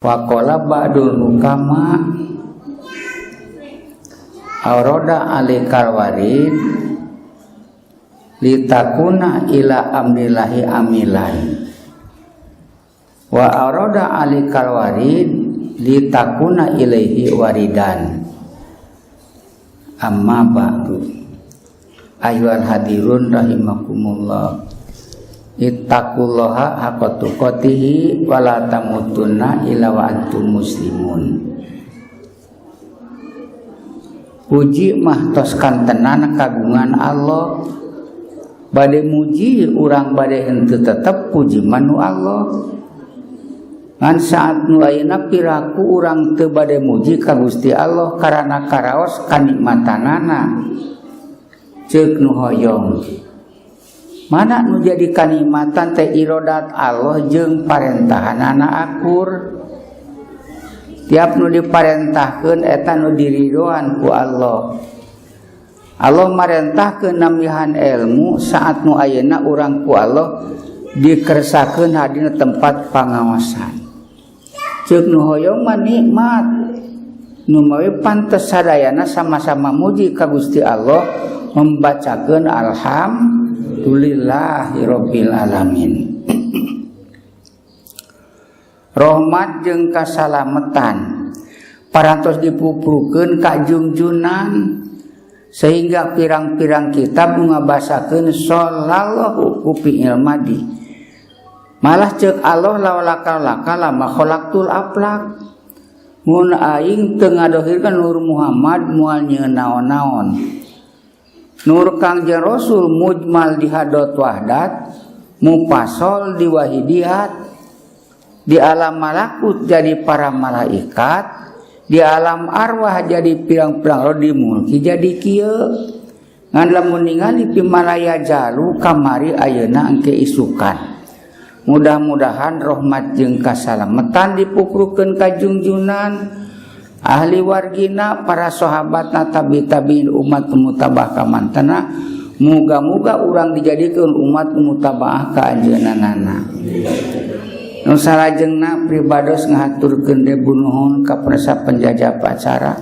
Waqala ba'dul hukama awrada alikal warid litakuna ila amrillahi amilan wa awrada alikal warid litakuna ilaihi waridan. Amma ba'du, ayyuhal hadirun rahimakumullah, ittaqullaha haqqa tuqatihi wa la tamutunna illa wa antum muslimun. Puji mah tos kantenan kagungan Allah, bade muji urang bade henteu tetep puji manu Allah. Ngan saat nu ayeuna piraku urang teu bade muji ka Gusti Allah karana karaos kanikmatanana. Ceuk nu hoyong mana nu jadi kanikmatan teh irodat Allah jeung parentahanana akur. Tiap nu diparentahkeun eta nu diridoan ku Allah. Allah marentahkeun nambihan ilmu saat nu ayeuna urang ku Allah dikersakeun hadina tempat pangaosan. Ceuk nu hoyong mah nikmat nu mawi pantes sadayana sama-sama muji ka Gusti Allah membacakeun alhamdulillahirabbil alamin. Rahmat jeung kasalametan parantos dipuprukeun ka jungjunan sehingga pirang-pirang kitab ngabasakeun sallallahu ku fi'il madi. Malah ceuk Allah laulaka laka lama khalaqtul aflak. Mun aing teu ngadohirkeun Nur Muhammad moal nyieun naon-naon. Nur Kangjeng Rasul mujmal di hadot wahdat, mupasol di wahidiat, di alam malakut jadi para malaikat, di alam arwah jadi pirang-pirang roh, di mulki jadi kieu. Ngan lamun ningali pimalaya jalu kamari ayeuna engke isukan. Mudah-mudahan rahmat jeung kasalametan dipuprukeun ka jungjunan ahli wargina, para sahabatna, tabi tabiin, umat mutabah kamantana. Muga-muga urang dijadikeun umat mutabah ka anjeunna. Nu salajengna pribados ngahaturkeun rebu nuhun ka penesa penjajah acara,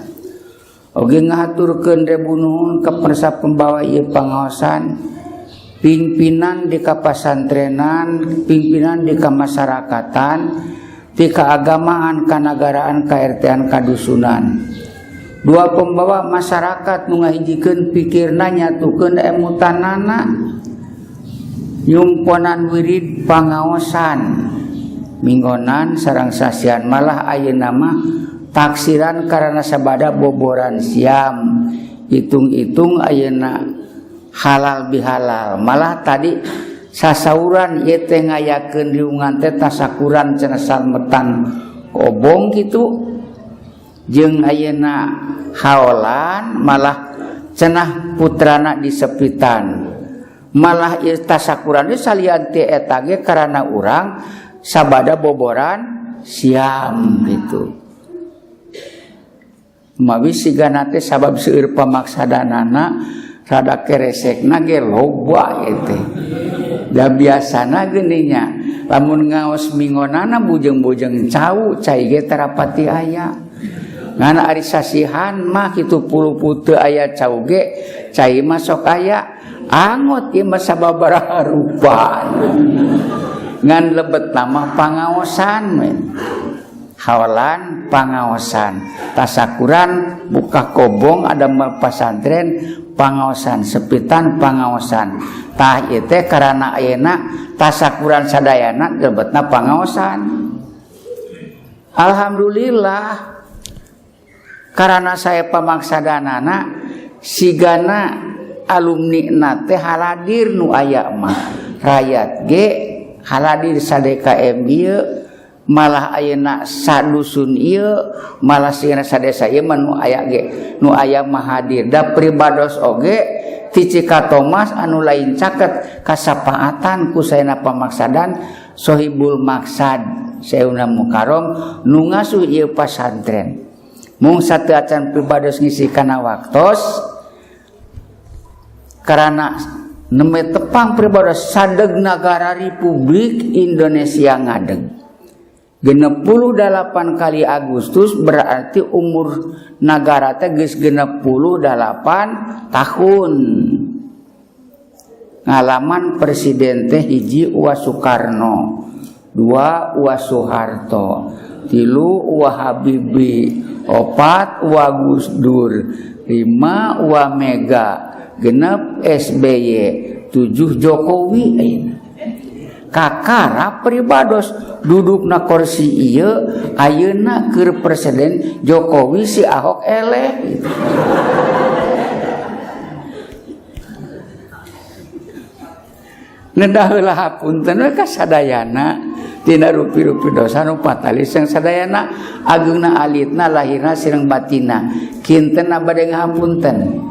oge ngahaturkeun rebu nuhun ka penesa pembawa ieu pangaosan, pimpinan di kapasantrenan, pimpinan di kamasyarakatan, di keagamaan, kanagaraan, KRT-an, kadusunan. Dua pembawa masyarakat nu ngahijikeun pikirna, nyatukeun emutanana, nyumponan wirid pangaosan minggonan sareng sasian. Malah ayeuna mah taksiran karena sabada boboran siam, hitung-hitung ayeuna halal bihalal. Malah tadi sasauran ieu teh ngayakeun riungan teh tasakuran cenah salmetan kobong kitu jeung ayeuna haolan, malah cenah putrana disepitan. Malah ieu tasakuran ieu salian ti eta ge karana urang sabada boboran siam gitu. Mawi sigana teh sabab seueur pamaksadanana rada keresekna ge loba ieu teh. Da biasana geuning nya lamun ngaos mingonana bujeng-bujeng cau cai ge terapati aya. Ngan ari sasihan mah kitu puluh teu aya cau ge cai mah sok aya. Angot ieu mah sababaraha rupa. Ngan lebet nama pangaosan we. Hawalan pangaosan, tasakuran buka kobong ada pasantren pangaosan, sepitan pangaosan. Tah ieu teh karana ayeuna tasakuran sadayana lebetna pangaosan. Alhamdulillah karena saya pamaksadanana sigana alumni na teh haladir nu aya mah rakyat ge haladir sa-DKM ieu, malah ayeuna sadusun ieu, malah sigana sadesa ieu mah nu aya ge nu aya mah hadir. Da pribados oge ti Cikatomas anu lain caket kasapaatan ku saena pamaksadan sohibul maksad Sayyidina Mukarrom nu ngasuh ieu pasantren. Mung sateuacan pribados ngisi kana waktos karena nembe tepang pribados sadeg nagara Republik Indonesia ngadeg. 68 kali Agustus berarti umur nagara teh geus 68 tahun. Ngalaman presiden teh hiji Uwa Soekarno, dua Uwa Soeharto, tilu Uwa Habibie, opat Uwa Gus Dur, lima Uwa Mega, genep SBY, tujuh Jokowi ayeuna. Kakara pribados dudukna kursi ieu ayeuna keur presiden Jokowi si Ahok eleh. Ngedah heula hapunten we ka sadayana tina rupi-rupi dosa nu patalis yang sadayana ageungna alitna lahirna sareng batinna kinten bade ngahapunten.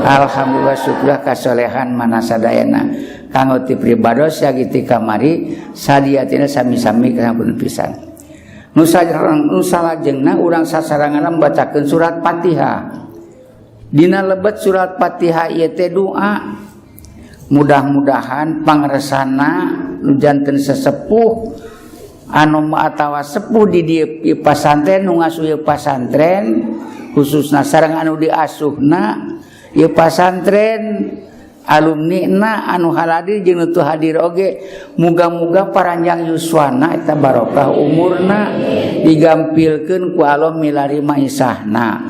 Alhamdulillah syukur kasolehan mana sadayana kanggo ti pribados yagi ti kamari sadiatina sami-sami kahapunten pisan. Nu salajengna urang sasaranganna membacakeun surat Fatihah. Dina lebet surat Fatihah ieu teh doa. Mudah-mudahan pangresana nu janten sesepuh anu atawa sepuh di dieu pasantren nu ngasuh ieu pasantren khususna sareng anu diasuhna ieu pasantren alumni na anu haladir jeung nu teu hadir oge muga-muga paranjang yuswana eta barokah umurna digampilkeun ku Allah milari maisahna.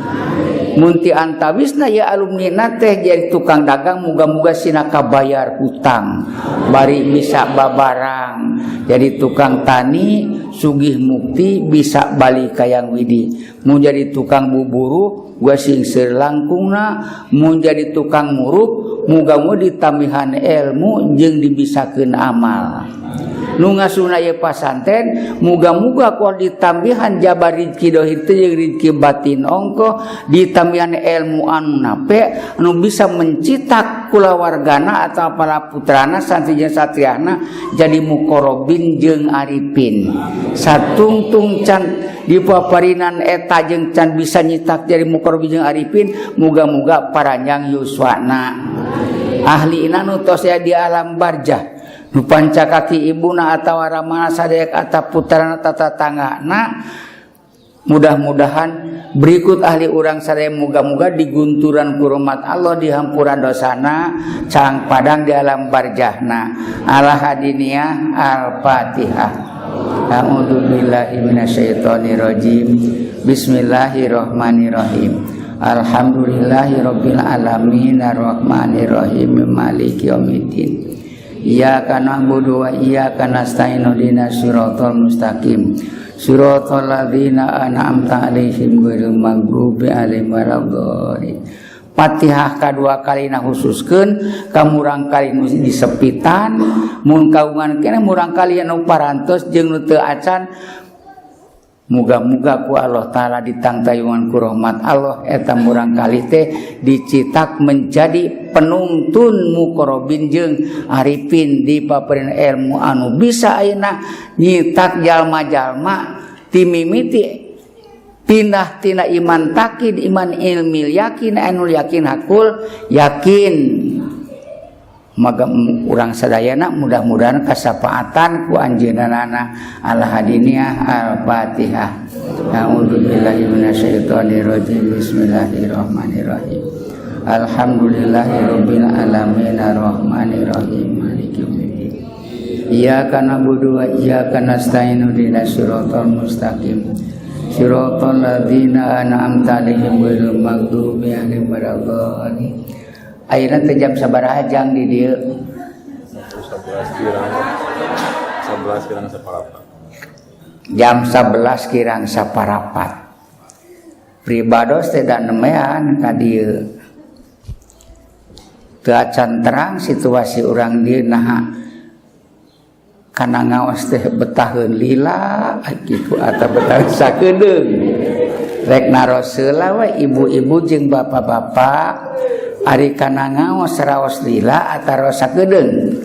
Mun ti antawisna ya alumni na teh jadi tukang dagang muga-muga sina kabayar hutang bari bisa babarang jadi tukang tani sugih mukti bisa balik kayang widi mun jadi tukang buburu gua sing seur langkungna mun jadi tukang muruk muga-muga ditambihan ilmu jeung dibisakeun amal. Nu ngasuna ieu pasantren muga-muga ku ditambihan jabar rizki dohir teh jeung rizki batin ongkoh ditambihan ilmu anu nape anu bisa mencitak kulawargana atau para putrana santri jeung satriana jadi mukorobin jeung arifin satungtung can dipaparinan eta jeung can bisa nyitak jadi mukorobin jeung arifin muga-muga paranjang yuswana ahli anu tos aya di alam barjah nu panca kaki ibuna atawa ramana sadaya atau putrana tatanggana mudah-mudahan berikut ahli urang sadaya muga-muga digunturan ku rahmat Allah dihampuran dosana cang padang di alam barjahna. Ala hadiniyah al-Fatihah. A'udzubillahi minasyaitonirrajim. Bismillahirrahmanirrahim. Alhamdulillahirabbil alamin arrahmanirrahim maliki yaumiddin. Iyyaka na'budu wa iyyaka nasta'in ihdinas siratal mustaqim. Siratal ladzina an'amta 'alaihim ghairil maghdubi 'alaihim waladdallin. Fatihah kadua kalina khususkeun ka murang kali nu disepitan mun kagungan keneh murang kali anu parantos jeung nu teu acan muga-muga ku Allah Ta'ala ditangtayungan ku rahmat Allah eta murang kali teh dicitak menjadi penuntun mukorobin jeung arifin di paparin ilmu anu bisa ayeuna nyitak jalma-jalma timimiti pindah tina iman takid iman ilmil yakin ainul yakin hakul yakin. Maka urang sadayana mudah-mudahan kasapaatan ku anjeunna al hadiniyah al-Fatihah. A'udzubillahi minasyaitonirrajim. Bismillahirrahmanirrahim. Alhamdulillahirabbil alamin arrahmanirrahim maliki yaumiddin. Iyyaka na'budu wa iyyaka nasta'in ihdinas siratal mustaqim. Siratal ladzina an'amta 'alaihim ghairil maghdubi 'alaihim waladdallin. Ayeuna teh jam sabaraha jang di dieu? 11 kirang saparapat. Jam 11 kirang saparapat. Pribados teh da nemean ka dieu. Teu acan terang situasi urang dieu naha kana ngaos teh betaheun lila kitu atawa betaheun sakedeung. Rek naros heula we ibu-ibu jeung bapak-bapak ari kana ngaos raos lila atawa raos sakedeung.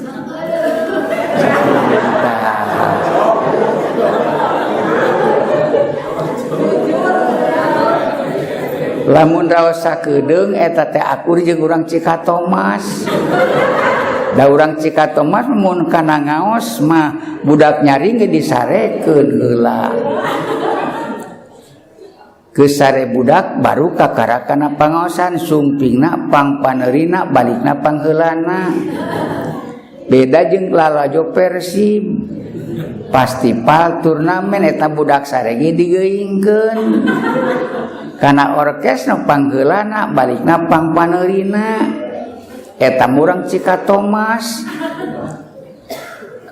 Lamun raos sakedeung eta teh akur jeung urang Cikatomas. Da urang Cikatomas mun kana ngaos mah budak nyaring ge disarekeun heula. Geus sare budak baru kakara kana pangaosan, sumpingna pangpaneurina balikna pangheulana. Beda jeung lalajo Persib. Festival turnamen eta budak sare ge digeuingkeun. Kana orkesna pangheulana balikna pangpaneurina. Eta murang Cikatomas.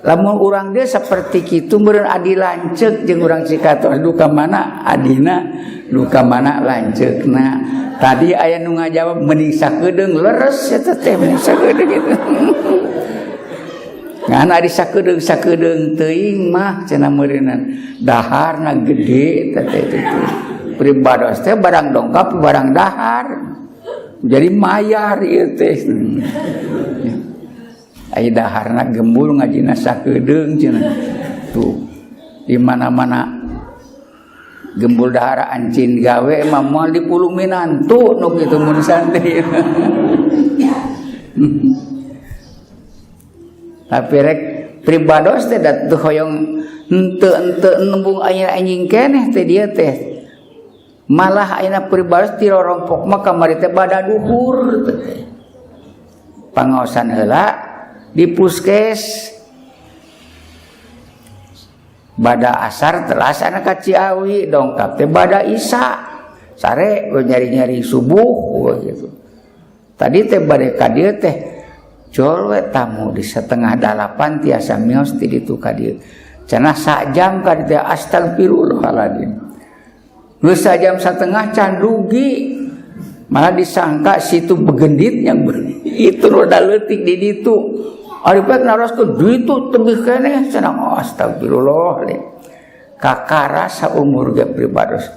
Lamun urang dia seperti kitu meureun adi lanceuk jeung urang Cikatomas duka mana adina duka mana lanceukna. Tadi aya nu ngajawab mending sakedeung leres eta teh mending sakedeung gitu. Ngan ari sakedeung-sakedeung teuing mah cenah meureunan daharna gede eta teh itu. Pribados teh barang dongkap barang dahar. Jadi mayar ieu teh. Ai daharna gembul ngajina sakedeung cenah. Tuh di mana-mana gembul dahar ancin gawe mah moal dipulung minantu nu kitu mun santri. Tapi rek pribados teh da teu hoyong henteu nembung aya anjing keneh teh dia teh. Malah ayeuna pribados ti rorompok mah kamari teh bada duhur teh. Pangaosan heula di puskes. Bada asar telas anak ka Ciawi dongkap teh bada isya. Sare nyari-nyari subuh gitu. Tadi teh bade ka dieu teh jol we tamu di 7:30 tiasa mios ti ditu ka dieu. Cenah sajam ka dieu astagfirullahaladzim. Geus sajam setengah can rugi. Malah disangka situ begendit yang itu roda leutik di ditu. Ari pek naroskeun ditu tebih keneh cenah astagfirullah. Kakara saumur ge pribados.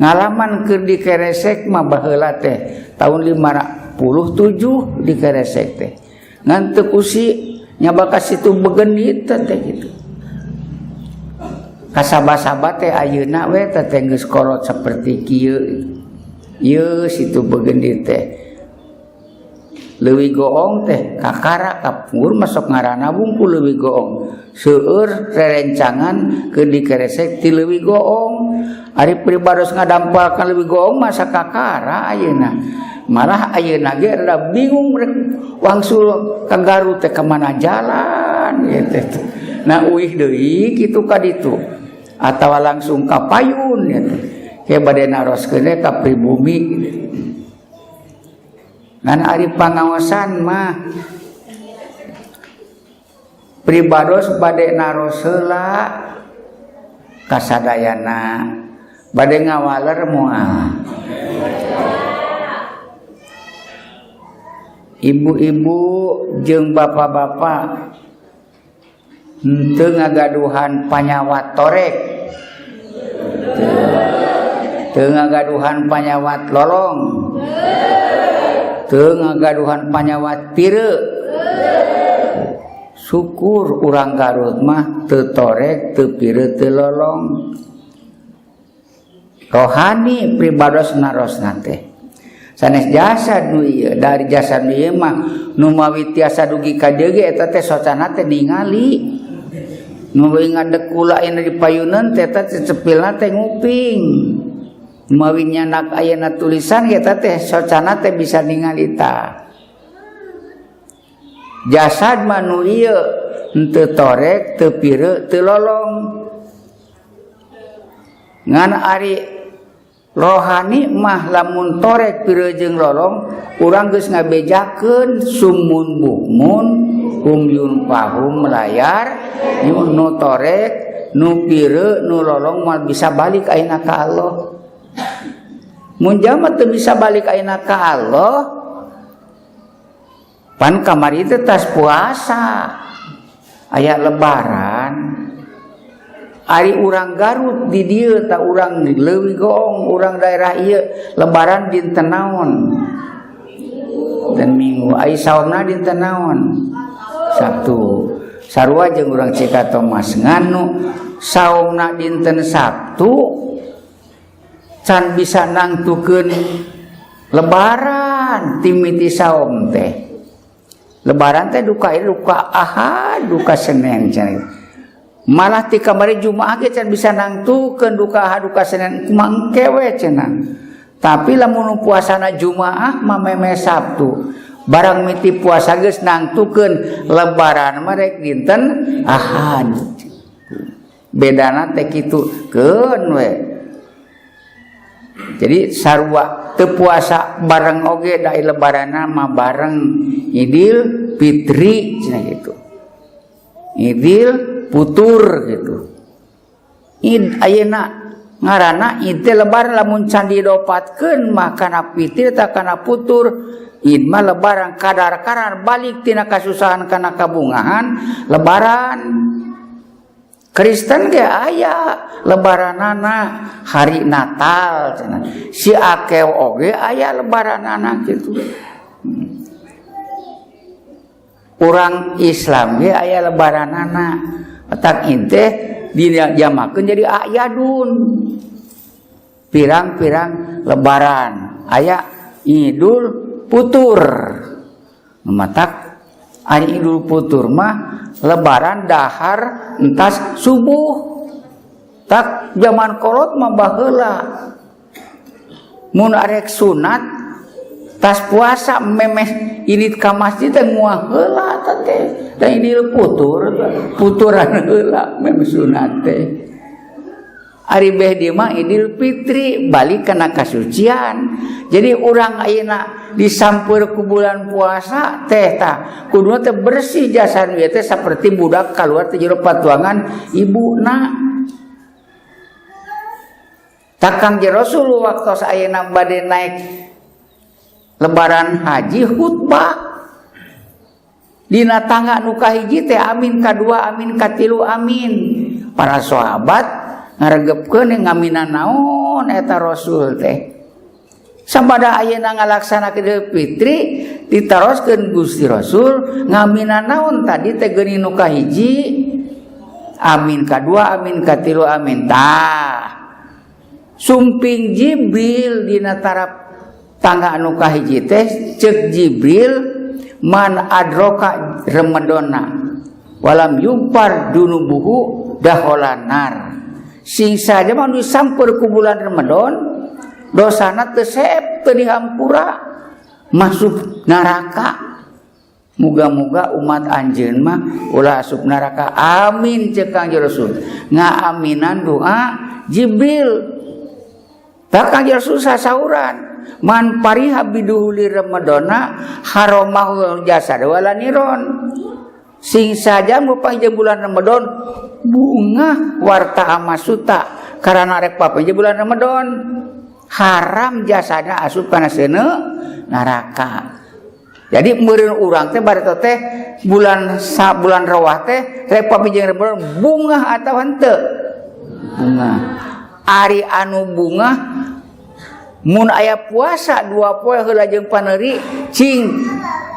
Ngalaman keur di Keresek mah baheula teh tahun 57 di Keresek teh. Ngan teu kusi nya ka situ begendit teh gitu. Kasaba-saba teh ayeuna we teh geus kolot seperti kieu. Ieu situ begendit teh. Leuwih goong teh kakara kapungkur masuk ngaranna bungkul leuwih goong. Seueur rerencangan keur di Keresek ti leuwih goong. Ari pribados ngadampalkan leuwih goong masa kakara ayeuna. Malah ayeuna ge rada bingung rek wangsul ka Garut teh ka mana jalan gitu. Nah uih deui kitu ka ditu. Atawa langsung ka payun gitu. Ke bade naroskeun ka pribumi gitu. Ngan ari pangaosan mah pribados bade naros heula kasadayana bade ngawaler moal. Ibu-ibu jeung bapak-bapak henteu ngagaduhan panyawat torek, teu ngagaduhan panyawat lolong, teu ngagaduhan panyawat pire. Syukur urang Garut mah teu torek, teu pire, teu lolong. Rohani pribados narosna teh sanes jasad nu ieu, dari jasad nu ieu mah nu mawi tiasa dugi ka dieu ge eta teh socana teh ningali. Nu ngadeg kula ayeuna di payuneun teh eta cepilna teh nguping. Mawi nyanak ayeuna tulisan ge eta teh socana teh bisa ningali ta. Jasad mah nu ieu henteu torek, teu pire, teu lolong. Ngan ari rohani mah lamun torek pire jeung lolong urang geus ngabejakeun sumun bukmun humyun pahum layar nu torek nu pire nu lolong mah bisa balik ayeuna ka Allah. Mun jalma teu bisa balik ayeuna ka Allah pan kamari teh tas puasa aya lebaran. Ari urang Garut di dieu ta urang leuwih goong urang daerah ieu lebaran dinten naon? Dinten Minggu. Ari saumna dinten naon? Sabtu. Sarua jeung urang Cikatomas nganu saumna dinten Sabtu can bisa nangtukeun lebaran timiti saum teh. Lebaran teh duka duka Ahad, duka Senin cenah. Malah ti kamari Jumaah ge can bisa nangtukeun duka Ahad, duka Senin, kumaha engke we cenah. Tapi lamun puasana Jumaah mah meme Sabtu. Barang miti puasa geus nangtukeun lebaran mah rek dinten Ahad. Bedana teh kitu keun we. Jadi sarua teu puasa bareng oge da lebaranna mah bareng Idul Fitri cenah gitu. Idul Putur gitu. Id ayeuna ngaranna id teh lebaran lamun can didopatkeun mah kana fitri tah kana putur. Id mah lebaran kadar-kadar balik tina kasusahan kana kabungahan lebaran. Kristen ge aya lebaranana hari Natal cenah. Si akew oge aya lebaranana kitu. Urang Islam ge aya lebaranana. Petak ente dijamakeun jadi ayadun. Pirang-pirang lebaran aya Idul Putur. Matak ari Idul Putur mah lebaran dahar entas subuh. Tak zaman kolot mah baheula mun arek sunat tas puasa memeh init ka masjid teh nguah heula teh. Da Idul Putur puturan heula memeh sunat teh. Ari beh di mah Idul Fitri balik kana kasucian. Jadi urang ayeuna disampeur ku bulan puasa teh tah kuduna teh bersih jasad ieu teh saperti budak kaluar ti jero patuangan ibuna. Tah Kangjeng Rasul waktu ayeuna bade naik lebaran haji khutbah dina tangga nu kahiji teh amin, kadua amin, katilu amin. Para sahabat ngaregepkeun ngaminan naon eta Rasul teh. Sabada ayeuna ngalaksanakeun Idul Fitri ditaroskeun Gusti Rasul ngaminan naon tadi teh geuning nu kahiji amin, kadua amin, katilu amin. Tah sumping Jibril dina tarap tangga anu kahiji teh ceuk Jibril man adroka Ramadana walam yupar dunubuhu dakhala nar. Sing saja mah disampeur ku bulan Ramadan dosana teu seep teu dihampura masuk neraka. Muga-muga umat anjeun mah ulah asup neraka. Amin ceuk Kangjeng Rasul. Ngaaminan doa Jibril. Tah Kangjeng Rasul sasauran man pariha biduhuli Ramadana haramahu jasad wala niron. Sing saja mupangjeng bulan Ramadan bunga warta amasuta karena rek papangjeng bulan Ramadan haram jasana asup kana seuneu neraka. Jadi meureun urang teh bari teh bulan sa bulan rawah teh rek papangjeng Ramadan bunga atau henteu? Bunga. Ari anu bunga mun aya puasa dua poe heula jeung paneuri cing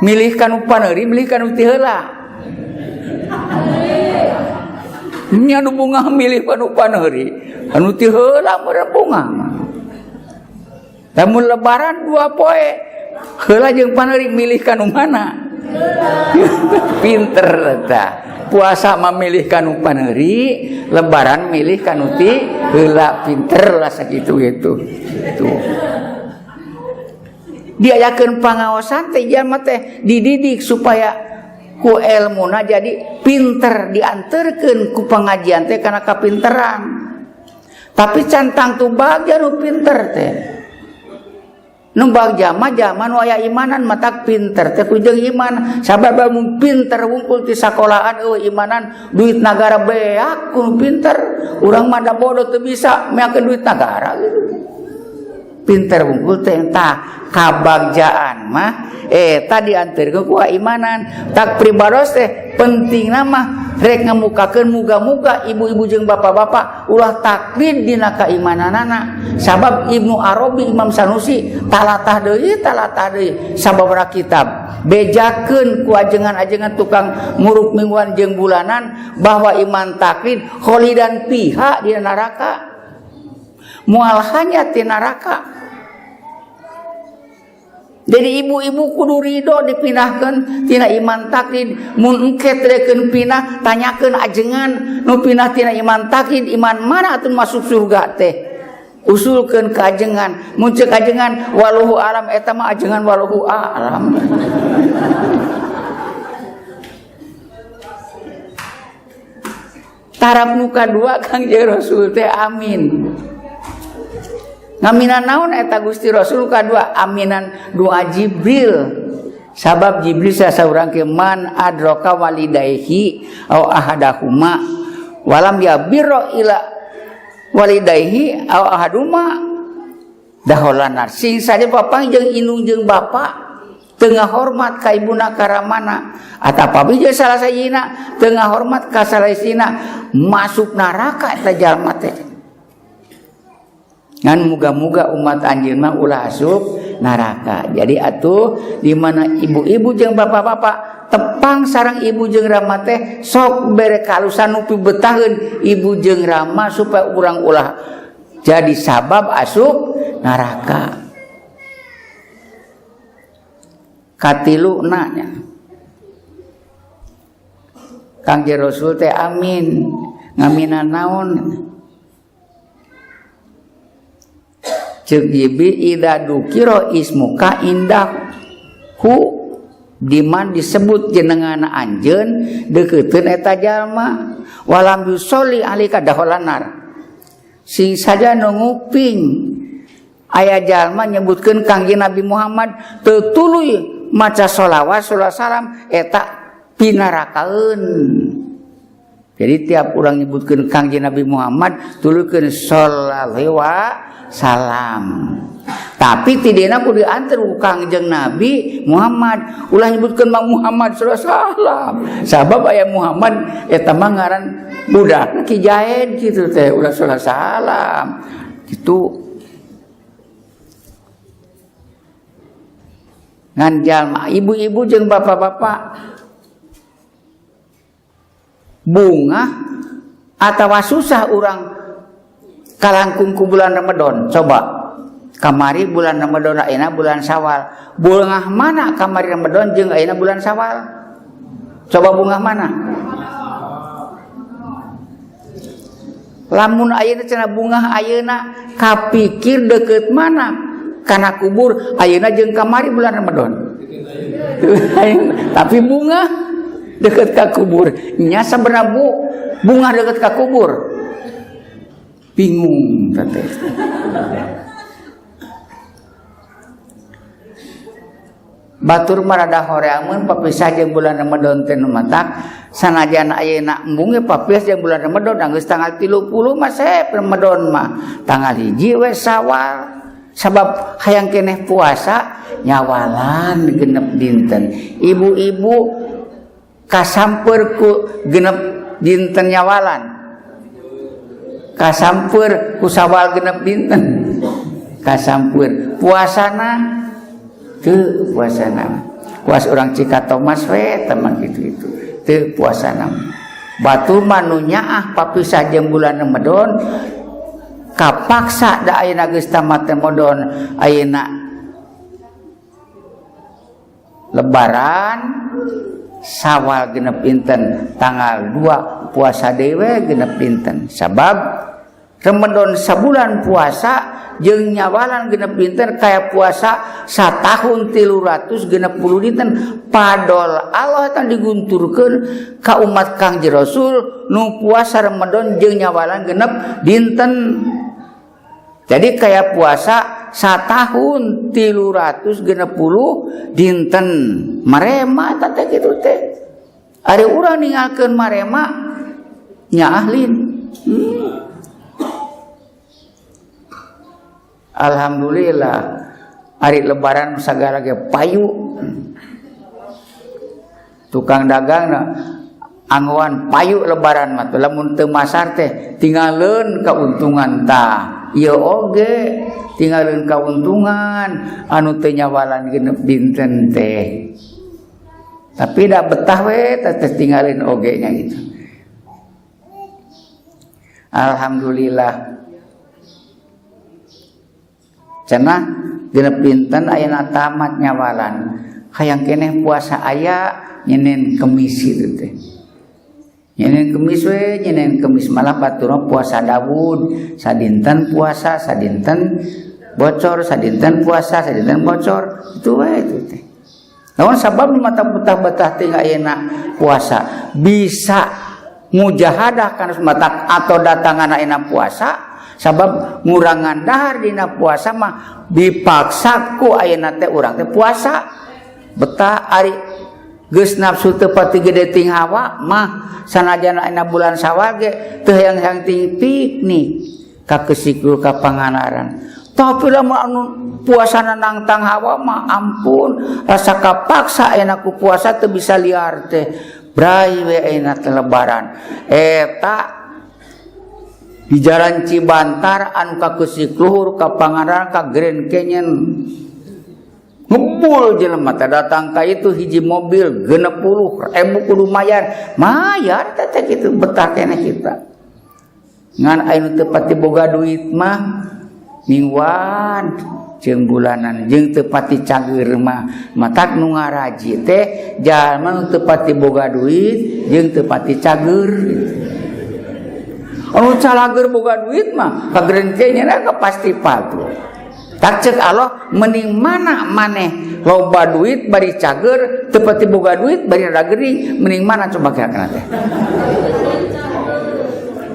milih kanu paneuri milih kanu ti heula. Nya nu bunga milih kanu paneuri anu ti heula meureun bunga. Lamun lebaran dua poe heula jeung paneuri milih kanu mana? Pinter eta. Puasa mah milih kanu paneuri, lebaran milih kanu ti heula, pinter lah sakitu gitu. Tuh. Diayakeun pangaosan teh jalma teh dididik supaya ku elmuna jadi pinter, dianterkeun ku pengajian teh kana kapinteran. Tapi can tangtu bagja nu pinter teh. Nu bagja mah jalma nu aya imanan matak pinter teh ku jeung iman. Sabab mun pinter wungkul ti sakolaan eueuh imanan duit nagara beak ku pinter. Urang mah da bodoh teu bisa meakeun duit nagara gitu. Pinter wungkul teh tah kabagjaan mah tadi dianterkeun ku imanan. Tak pribados teh pentingna mah rek ngamukakeun muga-muga ibu-ibu jeung bapak-bapak ulah taklid dina kaimananana. Sabab Ibnu Arabi Imam Sanusi talatah deui sababaraha kitab bejakeun ku ajengan-ajengan tukang murup mingguan jeung bulanan bahwa iman taklid kholidan fiha dina neraka, moal hanya ti neraka. Jadi ibu-ibu kudu ridho dipindahkeun tina iman taklid. Mun engke teu pindah tanyakeun ajengan nu pindah tina iman taklid iman mana atuh masuk surga teh. Usulkeun ka ajengan, mun ceuk ajengan waluhu alam eta mah ajengan waluhu alam. Taraf nu kadua Kangjeng Rasul teh amin. Ngaminan naon eta Gusti Rasul kadua aminan doa Jibril. Sabab Jibril sasaurang ke man adroka walidayhi au ahadahuma walam yabirra ila walidayhi au ahaduma daholanar. Sing saja bapa jeung indung jeung bapa teu ngahormat ka ibuna karamana atapabi jeung salah sajina teu ngahormat ka salaisina masuk neraka eta jalma teh. Ngan muga-muga umat anjeun mah ulah asup neraka. Jadi atuh di mana ibu-ibu jeung bapak-bapak tepang sareng ibu jeung rama teh sok bere kalusan nu pibetaheun ibu jeung rama supaya urang ulah jadi sabab asup neraka. Katiluna nya. Kangjeng Rasul teh amin. Ngaminan naon? Ceuk Jibril idza dukira ismuka indahu diman disebut jenengana anjeun deukeutkeun eta jalma walam yusolli alika daholanar. Sing saja nu nguping aya jalma nyebutkeun Kangjeng Nabi Muhammad teu tuluy maca sholawat sholawat salam eta pinarakaeun. Jadi tiap urang nyebutkeun Kangjeng Nabi Muhammad tuluykeun sholawat salam. Tapi tidena kudu diantar ku Kangjeng Nabi Muhammad. Ulah nyebutkeun Mang Muhammad sallallahu alaihi wasallam. Sabab aya Muhammad eta mah ngaran budak Ki Jaid kitu teh ulah sallallahu alaihi wasallam. Kitu. Ngan jalma ibu-ibu jeung bapak-bapak bunga atawa susah urang kalangkung ku bulan Ramadan. Coba kamari bulan Ramadan ayeuna bulan Syawal. Bungah mana kamari Ramadan jeung ayeuna bulan Syawal? Coba bungah mana? Lamun ayeuna cenah bungah ayeuna kapikir deukeut mana? Kana kubur ayeuna jeung kamari bulan Ramadan. Tapi bunga deukeut ka kubur. Nya sabenerna bu bunga deukeut ka kubur. Bingung teh. Batur mah rada horeameun papisah jeung bulan Ramadan teh nu matak sanajan ayeuna embung ge papisah jeung bulan Ramadan geus tanggal 30 mah sep Ramadan mah tanggal 1 we Syawal. Sabab hayang keneh puasa nyawalan genep dinten. Ibu-ibu kasamper ku genep dinten nyawalan. Kasamper ku Syawal genep dinten. Kasamper puasana teu puasana. Puas urang Cikatomas we teman kitu-kitu. Teu puasana. Batur mah nu nyaah papisah jeung bulan Ramadan kapaksa da ayeuna geus tamat Ramadan ayeuna lebaran Syawal genep dinten tanggal 2 puasa dewe genep dinten. Sabab Ramadan sabulan puasa jeung nyawalan genep dinten kaya puasa satahun 360 dinten padol Allah tan digunturkeun ka umat Kangjeng Rasul nu puasa Ramadan jeung nyawalan genep dinten. Jadi kaya puasa satahun 360 dinten marema eta teh kitu teh. Ari urang ninggalkeun marema nya ahlin. Alhamdulillah ari lebaran sagala ge payu. Tukang dagang na anggoan payu lebaran mah lamun teu masar teh tingaleun kauntungan tah. Ieu oge tingaleun kauntungan anu teu nyawalan genep dinten teh. Tapi da betah we teh tinggalin oge nya gitu. Alhamdulillah. Cenah Genep dinten ayeuna tamat nyawalan. Hayang keneh puasa aya nyenen kemis itu teh. Nyenen kemis we, nyenen kemis malah baturna puasa Dawud, sadinten puasa, sadinten bocor, sadinten puasa, sadinten bocor, itu we itu teh. Naon sabab mata betah-betah teh ayeuna puasa bisa mujahadah kana mata atau datangan ayeuna puasa, sabab ngurangan dahar dina puasa mah dipaksa ku ayeuna teh urang teh puasa betah. Ari geus nafsu teu pati gede ting hawa mah, sanajan ayeuna bulan Sawal ge teu hayang-hayang ting piknik ka Kesikul, ka Pangandaran. Tapi lamun anu puasana nangtang hawa mah, ampun, rasa kapaksa ayeuna ku puasa teu bisa liar teh. Brai we ayeuna teh lebaran eta di jalan Cibantar anu ka Keusik Luhur, ka Pangandaran, ka Grand Canyon, ngebul jelema teh datang ka itu. Hiji mobil 60.000, kudu mayar mayar teh kitu. Betah keneh kita, ngan anu teu pati boga duit mah mingguan jeung bulanan, jeung teu pati cageur mah. Matak nu ngaraji teh jalma nu teu pati boga duit jeung teu pati cageur. Anu calageur boga duit mah ka Grand Canyon ka pasti patuh. Tak cek Allah, mending mana maneh loba duit bari cager, teu pati boga duit bari rada gering, mending mana coba kira-kira teh?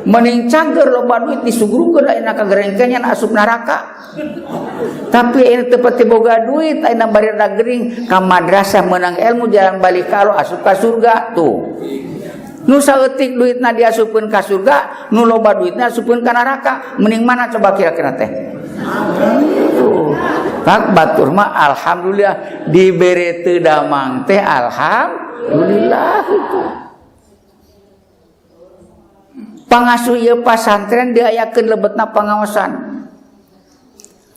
Mending cager loba duit disuguhkeun ayeuna ka Grand Canyon asup neraka. Tapi ini teu pati boga duit ayeuna bari rada gering, ka madrasah menang ilmu, jalan balik ka Allah, asup ka surga tuh. Nu saeutik duitna diasupkeun ka surga, nu loba duitna asupkeun ka neraka, mending mana coba kira-kira teh? Tuh. Tak batur mah alhamdulillah dibere teu damang teh, alhamdulillah itu. Pangasuh ieu pasantren diayakeun lebetna pangaosan.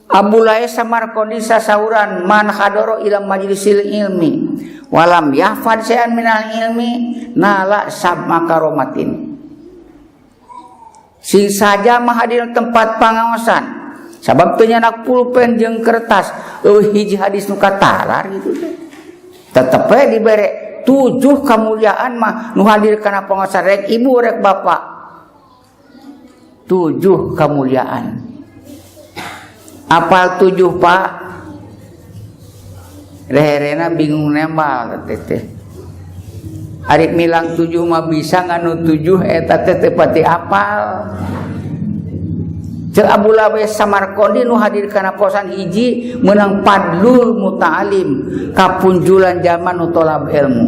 Abu Lais Samarqandi sasauran, "Man hadoro ila majlisil ilmi walam yahfad syai'an minal ilmi nala sab'a karomatin." Sing saja mah hadir tempat pangaosan, sabab teu nyanak pulpen jeung kertas, eueuh hiji hadis nu katalar gitu teh. Tetep we dibere tujuh kemuliaan mah nu hadir kana pangaosan, rek ibu rek bapak. Tujuh kemuliaan. Apal tujuh, Pak? Reherena bingung nembal teh. Ari milang tujuh mah bisa, nganu tujuh eta teh teu pati apal. Cek Abu Lawes Samarqandi, nu hadir kana posan hiji menang fadlul muta'alim, kapunjulan zaman nu tolab ilmu.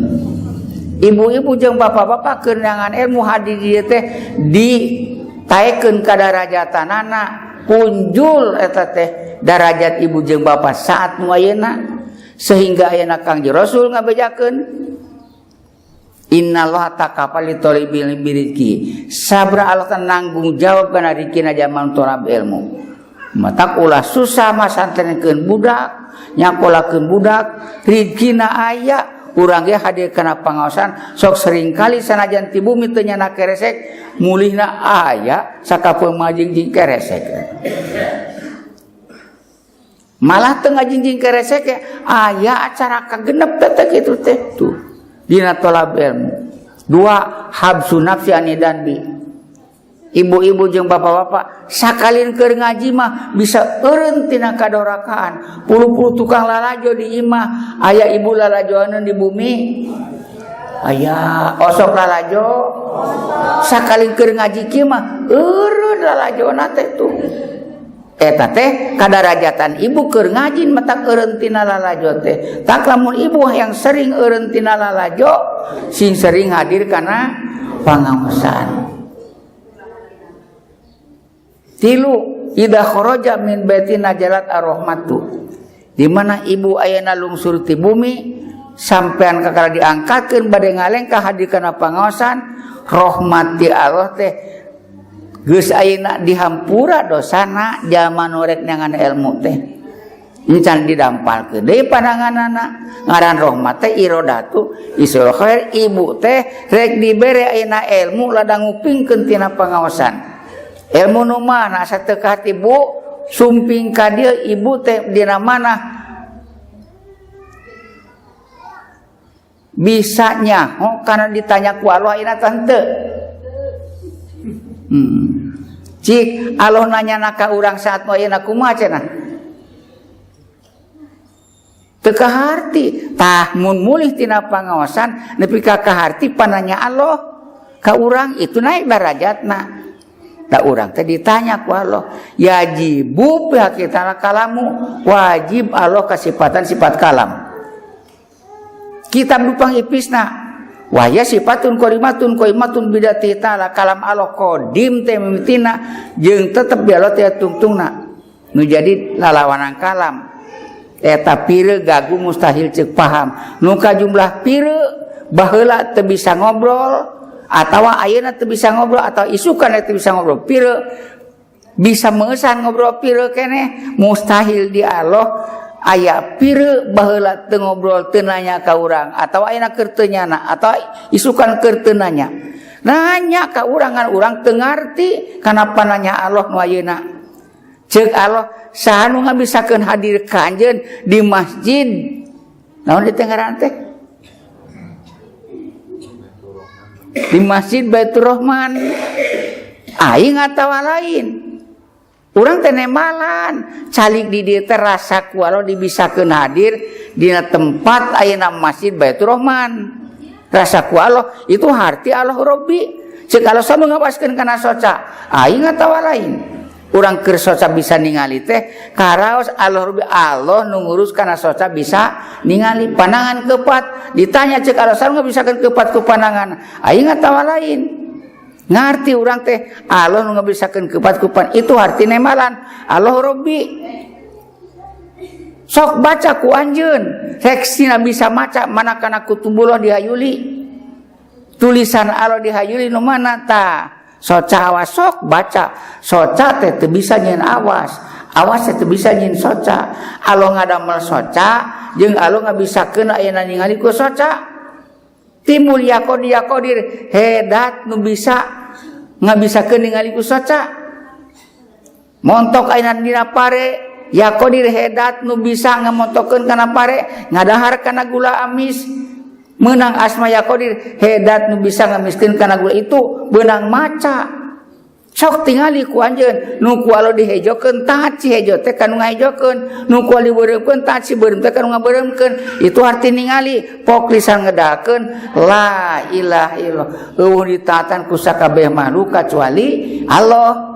Ibu-ibu jeung bapak-bapak keur neangan ilmu hadir dieu teh ditaekeun ka darajatanana, punjul eta teh darajat ibu jeung bapak saat nu ayeuna, sehingga ayeuna Kangjeng Rasul ngabejakeun, "Innallaha takafal li thalibil rizki." Sabra Allah nanggung jawab kana rizkina zaman tolab ilmu. Matak ulah susah masantrenkeun budak, nyakolakeun budak, rizkina aya. Urang ge hadir kana pangaosan sok seringkali sanajan ti bumi teu nyana keresek, mulihna aya sakapeung majingjing keresek. Malah teu ngajingjing keresek ya aya acara kagenep teh kitu teh tuh dina tolab ilmu. Dua, habsu nafsi anidanbi. Ibu-ibu jeung bapak-bapak sakalin keur ngaji mah bisa eureun tina kadorakaan. Puluh-puluh tukang lalajo di imah, aya ibu lalajoaneun di bumi. Aya osok lalajo. Sakalin keur ngaji kieu mah eureun lalajona teh tuh. Eta teh kadarajatan ibu keur ngaji matak eureun tina lalajo teh. Tak lamun ibu yang sering eureun tina lalajo, sing sering hadir kana pangaosan. Tilu, idza kharaja min baiti najalat ar-rahmatu. Di mana ibu ayeuna lungsur ti bumi sampean kakara diangkatkeun bade ngalengkah hadir kana pangaosan, rahmat ti Allah teh geus ayeuna dihampura dosana jalma nu rek neangan ilmu teh. Encan didampalkeun deui pandanganana, ngaran rahmat teh irodatu isul khair. Ibu teh rek dibere ayeuna ilmu, ladang ngupingkeun tina pangaosan. Ilmu nu mana asa teu kahati, Bu? Sumping ka dieu ibu teh dina mana bisa nyaho karena ditanya ku Allah ayeuna teh henteu. Cik Allah nanya ka urang saat nu ayeuna kumaha cenah? Teu kaharti. Tah mun mulih tina pangaosan nepi ka kaharti pananya Allah ka urang itu naik darajatna. Da urang teh ditanya ku Allah, yajibu pihak kita kalamu, wajib Allah kasifatan sifat kalam. Kitab dupang ipisna wahya sifatun qarimatun qaimatun bidati ta'ala, kalam Allah qadim teh mimitina jeung tetep di Allah teh tungtungna nu jadi lalawanan kalam eta pireuk gagu mustahil ceuk paham nu kajumlah pireuk baheula teu bisa ngobrol atawa ayeuna teu bisa ngobrol atau isukan teu bisa ngobrol pireuk bisa meusan ngobrol pireuk keneh mustahil di Allah aya pireuk baheula teu ngobrol teu nanya ka urang atawa ayeuna keur teu nyana atawa isukan keur teu nanya nanya ka urang ngan urang teu ngarti kanapa nanya Allah nu ayeuna ceuk Allah saha nu ngabisakeun hadir ka anjeun di masjid naon di teh ngaran teh di masjid Baitur Rahman aing atawa lain urang teh nembalan calik di dieu teh rasa ku Allah dibisakeun hadir dina tempat ayeuna masjid Baitur Rahman rasa ku Allah itu harti Allah Rabbi ceuk Allah sama ngawaskeun kana soca aing atawa lain urang keur soca bisa ningali teh karaos Allah Rabbi Allah nu ngurus kana soca bisa ningali pandangan kepat ditanya ceuk Allah sama ngabisakeun kepat ku pandangan aing atawa lain ngarti urang teh Allah nu ngabisakeun kepat ku pan itu arti nemalan Allah Rabbi sok baca ku anjeun seksina bisa maca mana kana kutubullah dihayuli tulisan Allah dihayuli nu mana tah soca awas sok baca soca teh teu bisa nyieun awas awas teh teu bisa nyieun soca Allah ngadamel soca jeung Allah ngabisakeun ayeuna ningali ku soca timbul yaqodir yaqodir hedat nu bisa ngabisakeun ningali ku soca montok ayeuna dina pare yaqodir hedat nu bisa ngamontokeun kana pare ngadahar kana gula amis menang asma yaqodir hedat nu bisa ngamiskeun kana gula itu beunang maca sok tingali ku anjeun nu ku Allah dihejokeun taat si hejo teh kanu ngahejokeun nu ku Allah dibeureumkeun taat si beureum teh kanu ngabeureumkeun itu arti ningali pok lisan ngedakeun la ilaha illallah eueuh ditaatan ku sakabeh makhluk kecuali Allah.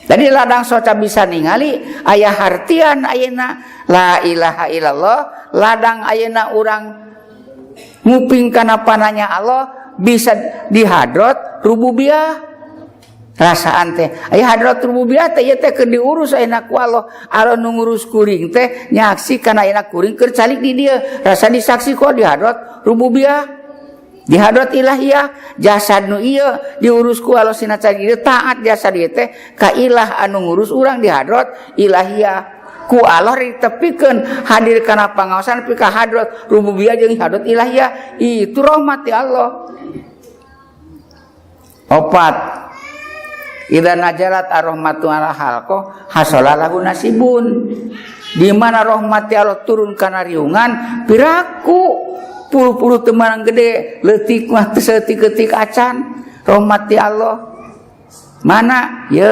Jadi ladang soca bisa ningali aya hartian ayeuna la ilaha illallah ladang ayeuna urang nguping kana pananya Allah bisa dihadrat rububiyah rasaan teh aya hadrat rububiyah teh ieu teh keur diurus ayeuna ku Allah Allah nu ngurus kuring teh nyaksi kana ayeuna kuring keur calik di dieu rasa disaksi ku di hadrat rububiyah di hadrat ilahiyah jasad nu ieu diurus ku Allah sina calik di dieu taat jasad ieu teh ka ilah anu ngurus urang di hadrat ilahiyah ku Allah ditepikeun hadir kana pangaosan pika hadrat rububiyah jeung hadrat ilahiyah itu rahmat ti Allah. Opat idza najalat ar-rahmatu ala halqo hasala lahu nasibun di mana rahmat ti Allah turun kana riungan piraku puluh-puluh temanang gede leutik mah teu saeutik-eutik acan rahmat ti Allah mana ye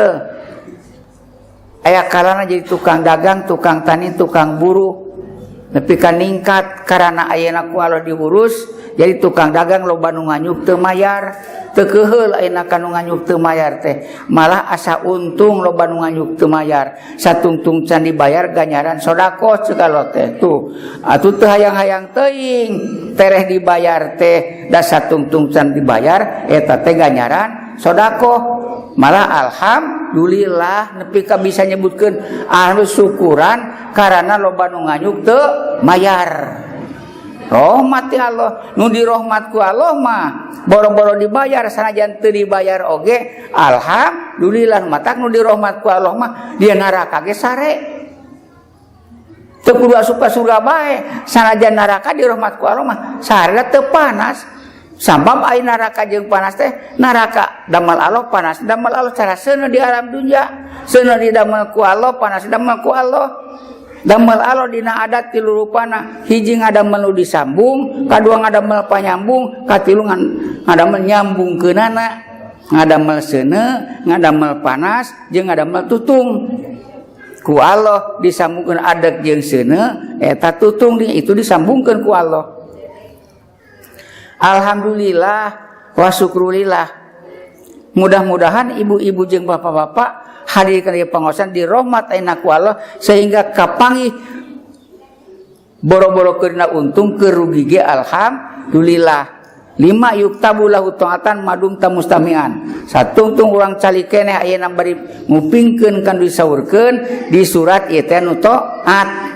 aya kalana jadi tukang dagang, tukang tani, tukang buruh nepi ka ningkat karana ayeuna ku Allah diurus jadi tukang dagang loba nu nganyuk teu mayar teu keuheul ayeuna ka nu nganyuk teu mayar teh malah asa untung loba nu nganyuk teu mayar satungtung can dibayar ganjaran sedekah ceuk Allah teh tuh atuh teu hayang-hayang teuing tereh dibayar teh da satungtung can dibayar eta teh ganjaran sedekah malah alhamdulillah nepi ka bisa nyebutkeun anu syukuran karana loba nu nganyuk teu mayar rahmat ti Allah nu dirahmat ku Allah mah boro-boro dibayar sanajan teu dibayar oge alhamdulillah matak nu dirahmat ku Allah mah dia neraka ge sare teu kudu asup ka surga bae sanajan neraka dirahmat ku Allah mah sare teu panas. Sabab ai neraka jeung panas teh, neraka damel Allah, panas damel Allah, cara seuneu di alam dunya, seuneu didamel ku Allah, panas damel ku Allah. Damel Allah dina adat tilu rupana: hiji ngadamel nu disambung, kadua ngadamel panyambung, katilu ngadamel nyambungkeunana. Ngadamel seuneu, ngadamel panas, jeung ngadamel tutung. Ku Allah disambungkeun adat jeung seuneu, eta tutung itu disambungkeun ku Allah. Alhamdulillah wa syukrulillah. Mudah-mudahan ibu-ibu jeung bapak-bapak hadir kana pangaosan di rahmat ayeuna ku Allah, sehingga kapanggih boro-boro keurna untung, keur rugi ge alhamdulillah. Lima yuktabu lahu ta'atan madumta mustami'an. Satungtung urang calik keneh ayeuna bari ngupingkeun kan disaurkeun di surat ieu teh nu taat.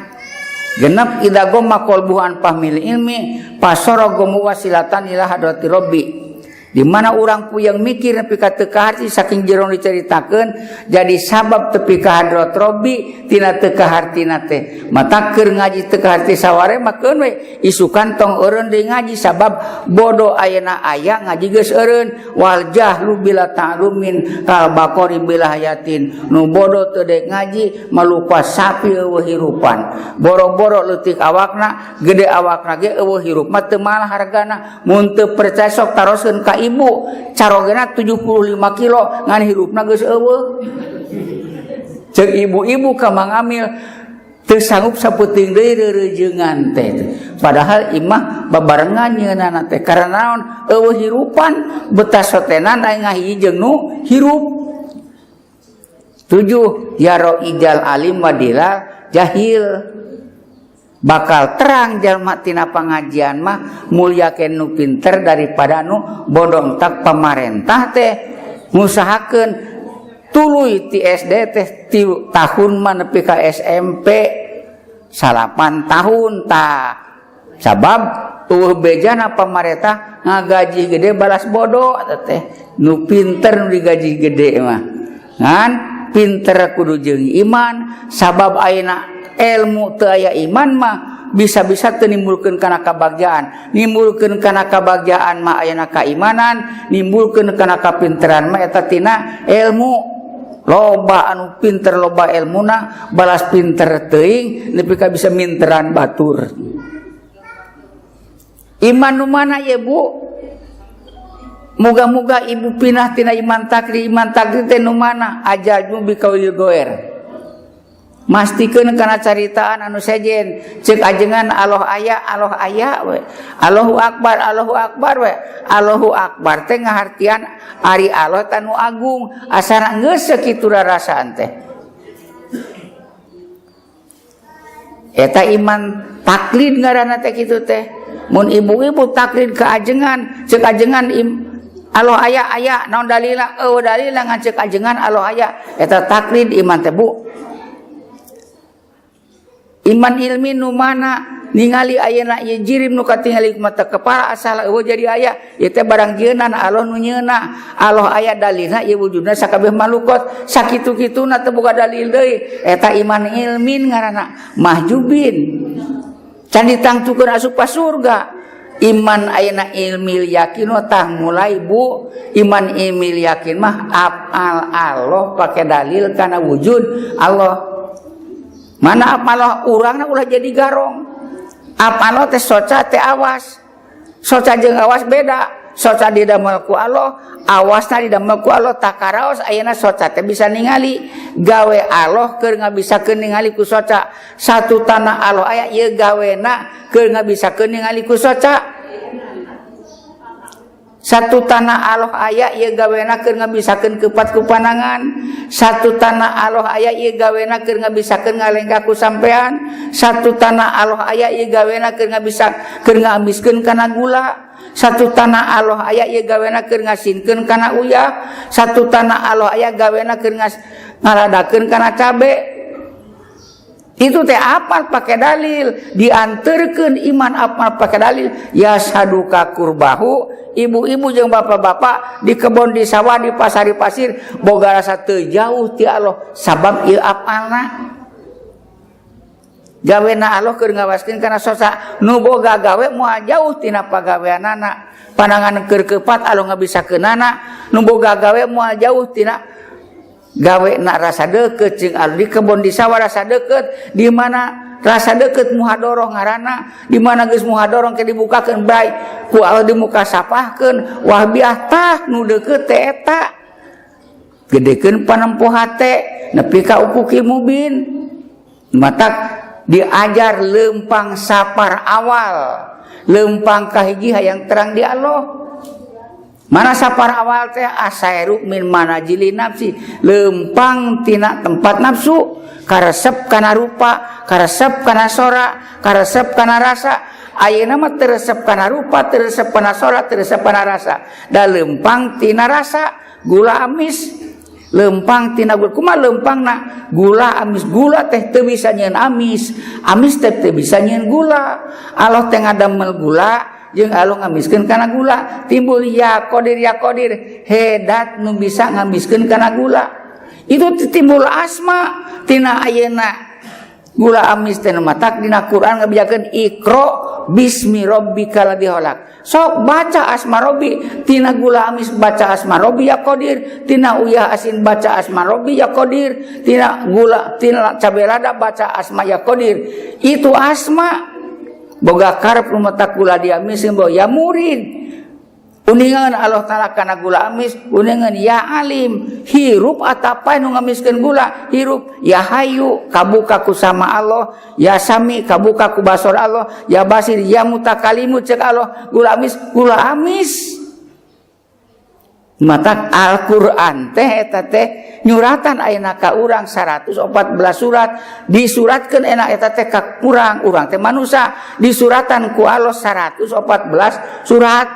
6, idza gomma qalbuhu an fahmil ilmi fasara gomu wasilatan ila hadrati rabbi. Di mana urang puyeng mikir nepi ka teu kaharti saking jero dicaritakeun, jadi sabab tepi ka hadrat rabbi tina teu kahartina teh. Mata keur ngaji teu kaharti saware mah keun we isukan tong eureun deui ngaji, sabab bodoh ayeuna aya ngaji geus eureun. Wal jahlu bila ta'lumin kal baqari bila hayatin. Nu bodoh teu dek ngaji malupa sapi eueuh hirupan. Boro-boro leutik awakna, gede awakna ge eueuh hirup mah teu mahal hargana. Mun teu percaya sok taroskeun ka ibu, carogena 75 kilo ngan hirupna geus eueuh. Ceuk ibu-ibu ka Mang Amil teu sanggup saputing deui reureujeungan teh. Padahal imah babarengan nyeunana teh, karena naon? Eueuh hirupan, betas sotenan aya ngahiji jeung nu hirup. 7, yaro ijal alim wadila jahil. Bakal terang jalma tina pengajian mah mulyakeun nu pinter daripada nu bodoh. Tak pamarentah teh ngusahakeun tuluy ti SD teh 3 tahun mah nepi ka SMP 9 tahun ta, sabab eueuh bejana pamarentah ngagaji gede balas bodoh teh. Nu pinter nu digaji gede mah, ngan pinter kudu jeung iman, sabab ayeuna ilmu teu aya iman mah bisa-bisa teu nimbulkeun kana kabagjaan. Nimbulkeun kana kabagjaan mah ayana kaimanan, nimbulkeun kana kapinteran mah eta tina ilmu. Loba anu pinter loba ilmuna, balas pinter teuing nepi ka bisa minteran batur. Iman nu mana ye, Bu? Moga-moga ibu pinah tina iman takdir. Iman takdir teh nu mana? Ajaju bikaulil goer. Mastikeun kana caritaan anu sejen, ceuk ajengan Allah aya, Allah aya we. Allahu akbar, Allahu akbar we. Allahu akbar teh ngahartian ari Allah tanu agung, asana geus sakitu rarasaan teh. Eta iman taklid ngaranna teh kitu teh. Mun ibu-ibu taklid ka ajengan, ceuk ajengan Allah aya, aya, naon dalila? Eueuh dalila ngan ceuk ajengan Allah aya. Eta taklid iman teh, Bu. Iman ilmi nu mana? Ningali ayeuna ieu jirim nu katingali mata kepala asal eueuh jadi aya, ieu teh barang jeunan Allah nu nyeuna. Allah aya dalilna ieu wujudna sakabeh malukat, sakitu-kituna teu boga dalil deui. Eta iman ilmin ngaranna, mahjubin. Can ditangtukeun asup ka surga. Iman ayeuna ilmil yakin tah mulai, Bu. Iman ilmil yakin mah apal Allah pake dalil kana wujud Allah. Mana apal urangna ulah jadi garong. Apal teh soca teh awas. Soca jeung awas beda. Soca didamel ku Allah, awasna didamel ku Allah. Takaraos ayeuna soca teh bisa ningali gawe Allah keur ngabisakeun ningali ku soca. Satu tanah Allah aya ieu gawena keur ngabisakeun ningali ku soca. Satu tanah Allah aya ieu gawena keur ngabisakeun kepat ku panangan. Satu tanah Allah aya ieu gawena keur ngabisakeun ngalengkah ku sampean. Satu tanah Allah aya ieu gawena keur ngabisa keur ngambiskeun kana gula. Satu tanah Allah aya ieu gawena keur ngasinkeun kana uyah. Satu tanah Allah aya gawena keur ngaladakeun kana cabe. Itu teh apal pakai dalil, dianterkeun iman apal pakai dalil. Ya saduka kurbahu, ibu-ibu jeung bapak-bapak di kebon, di sawah, di pasar, di pasir boga rasa teu jauh ti Allah sabab ieu apalna. Gawena Allah keur ngawaskeun kana soca nu boga gawe moal jauh tina pagaweanana. Panangan keur kepat Allah ngabisakeunana nu boga gawe moal jauh tina gawe na rasa deukeut jeung Allah di kebon di sawah rasa deukeut di mana rasa deukeut muhadoroh ngaranna di mana geus muhadoroh ke dibukakeun bae ku Allah dimuka sapahkeun wahbiah tah nu deukeut teh eta gedekeun panempo hate nepi ka ufuqi mubin matak diajar lempang sapar awal lempang kahiji hayang terang di Allah mana sapar awal teh asairu min manajili nafsi lempang tina tempat nafsu karesep kana rupa karesep kana sora karesep kana rasa ayeuna mah teu resep kana rupa teu resep kana sora teu resep kana rasa da lempang tina rasa gula amis lempang tina gula kumaha lempangna gula amis gula teh teu bisa nyieun amis amis teh teu bisa nyieun gula Allah teh ngadamel gula jeung Allah ngamiskeun kana gula timbul ya qadir hedat nu bisa ngamiskeun kana gula itu timbul asma tina ayeuna gula amis teh matak dina Quran ngabejakeun iqra bismi rabbikal ladzi khalaq sok baca asma robbi tina gula amis baca asma robbi ya qadir tina uyah asin baca asma robbi ya qadir tina gula tina cabe lada baca asma ya qadir itu asma boga karep nu matak gula diamiskeun bawa ya murid uningan Allah Ta'ala kana gula amis uningan ya alim hirup atapa nu ngamiskeun gula hirup ya hayu kabuka ku sama Allah ya sami kabuka ku basor Allah ya basir ya mutakalimu cek Allah gula amis gula amis mata Al-Qur'an teh eta teh nyuratan ayeuna ka urang 114 surat disuratkeun enak eta teh ka urang urang teh manusia disuratan ku Allah 114 surat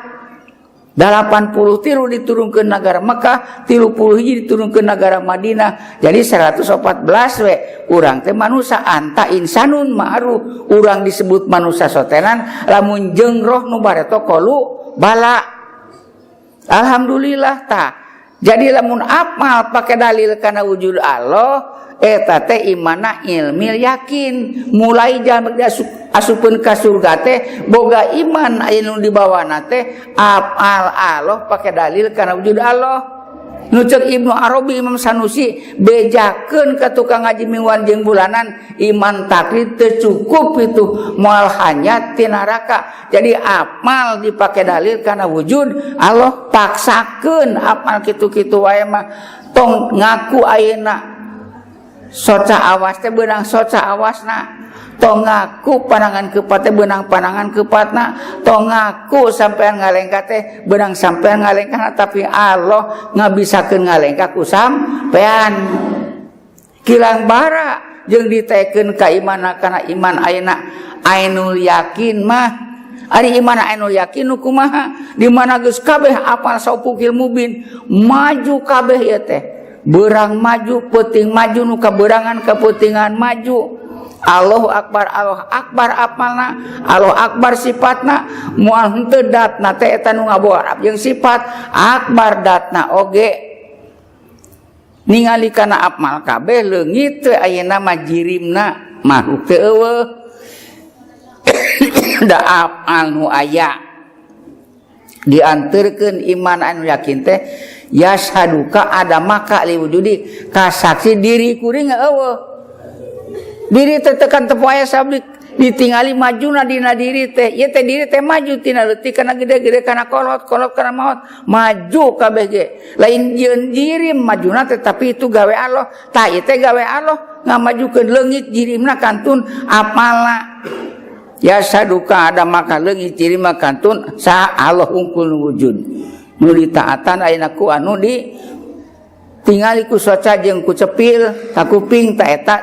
80 tilu diturunkeun nagara Mekah, 30 hiji diturunkeun nagara Madinah. Jadi 114 we urang teh manusia anta insanun ma'ruf. Urang disebut manusia sotenan lamun jeung roh nu bareto qalu bala. Alhamdulillah tah. Jadi lamun amal pakai dalil kana wujud Allah eta teh imana ilmil yakin mulai jalma asupun ka surga teh boga iman aya nu dibawana teh apal Allah pakai dalil kana wujud Allah nu ceuk Ibnu Arabi Imam Sanusi bejakeun ka tukang ngaji mingguan jeung bulanan iman taklid teu cukup itu moal hanya ti neraka jadi amal dipake dalil kana wujud Allah paksakeun amal kitu-kitu wae mah tong ngaku ayeuna soca awas teh beunang soca awasna tong ngaku panangan kepat teh beunang panangan kepatna tong ngaku sampean ngalengkah teh beunang sampean ngalengkah tapi Allah ngabisakeun ngalengkah ku sampean kilang bara jeung ditekeun ka imanna kana iman ayeuna ainul yakin mah ari iman ainul yakin nu kumaha di mana geus kabeh apal saupukil mubin maju kabeh ieu teh berang maju peuting maju nu kaberangan kapeutingan maju Allahu akbar Allah akbar apalna Allah akbar sifatna moal henteu datna teh eta nu ngaboarap jeung sifat akbar datna oge ningali kana apal kabeh leungit teh ayeuna mah jirimna makhluk teh eueuh da apal nu aya dianterkeun iman anu yakin teh yashaduka ada maka liwujudi kasaksi diri kuring eueuh diri teh tekan teu aya sabrik ditingali majuna dina diri teh ieu teh diri teh maju tina leutik kana gede-gede kana kolot kolot kana maot maju kabeh ge lain jieun jirim majuna teh tapi itu gawe Allah tah ieu teh gawe Allah ngamajukeun leungit jirimna kantun apalna yasaduka ada maka leungit jirimna kantun sa Allah hungkul wujud nu ditaatan ayeuna ku anu di tingali ku soca jeung ku cepil ka kuping ta eta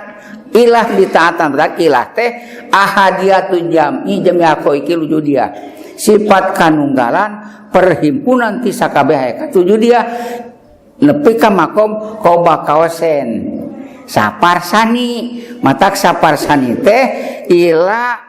ilah ditaatan berarti ilah teh ahadiyatu jam'i jami haqaiqil wujudiyah sifat kanunggalan perhimpunan ti sakabeh hakikat wujudiyah nepi ka makom qoba kaosen saparsani matak saparsani teh ila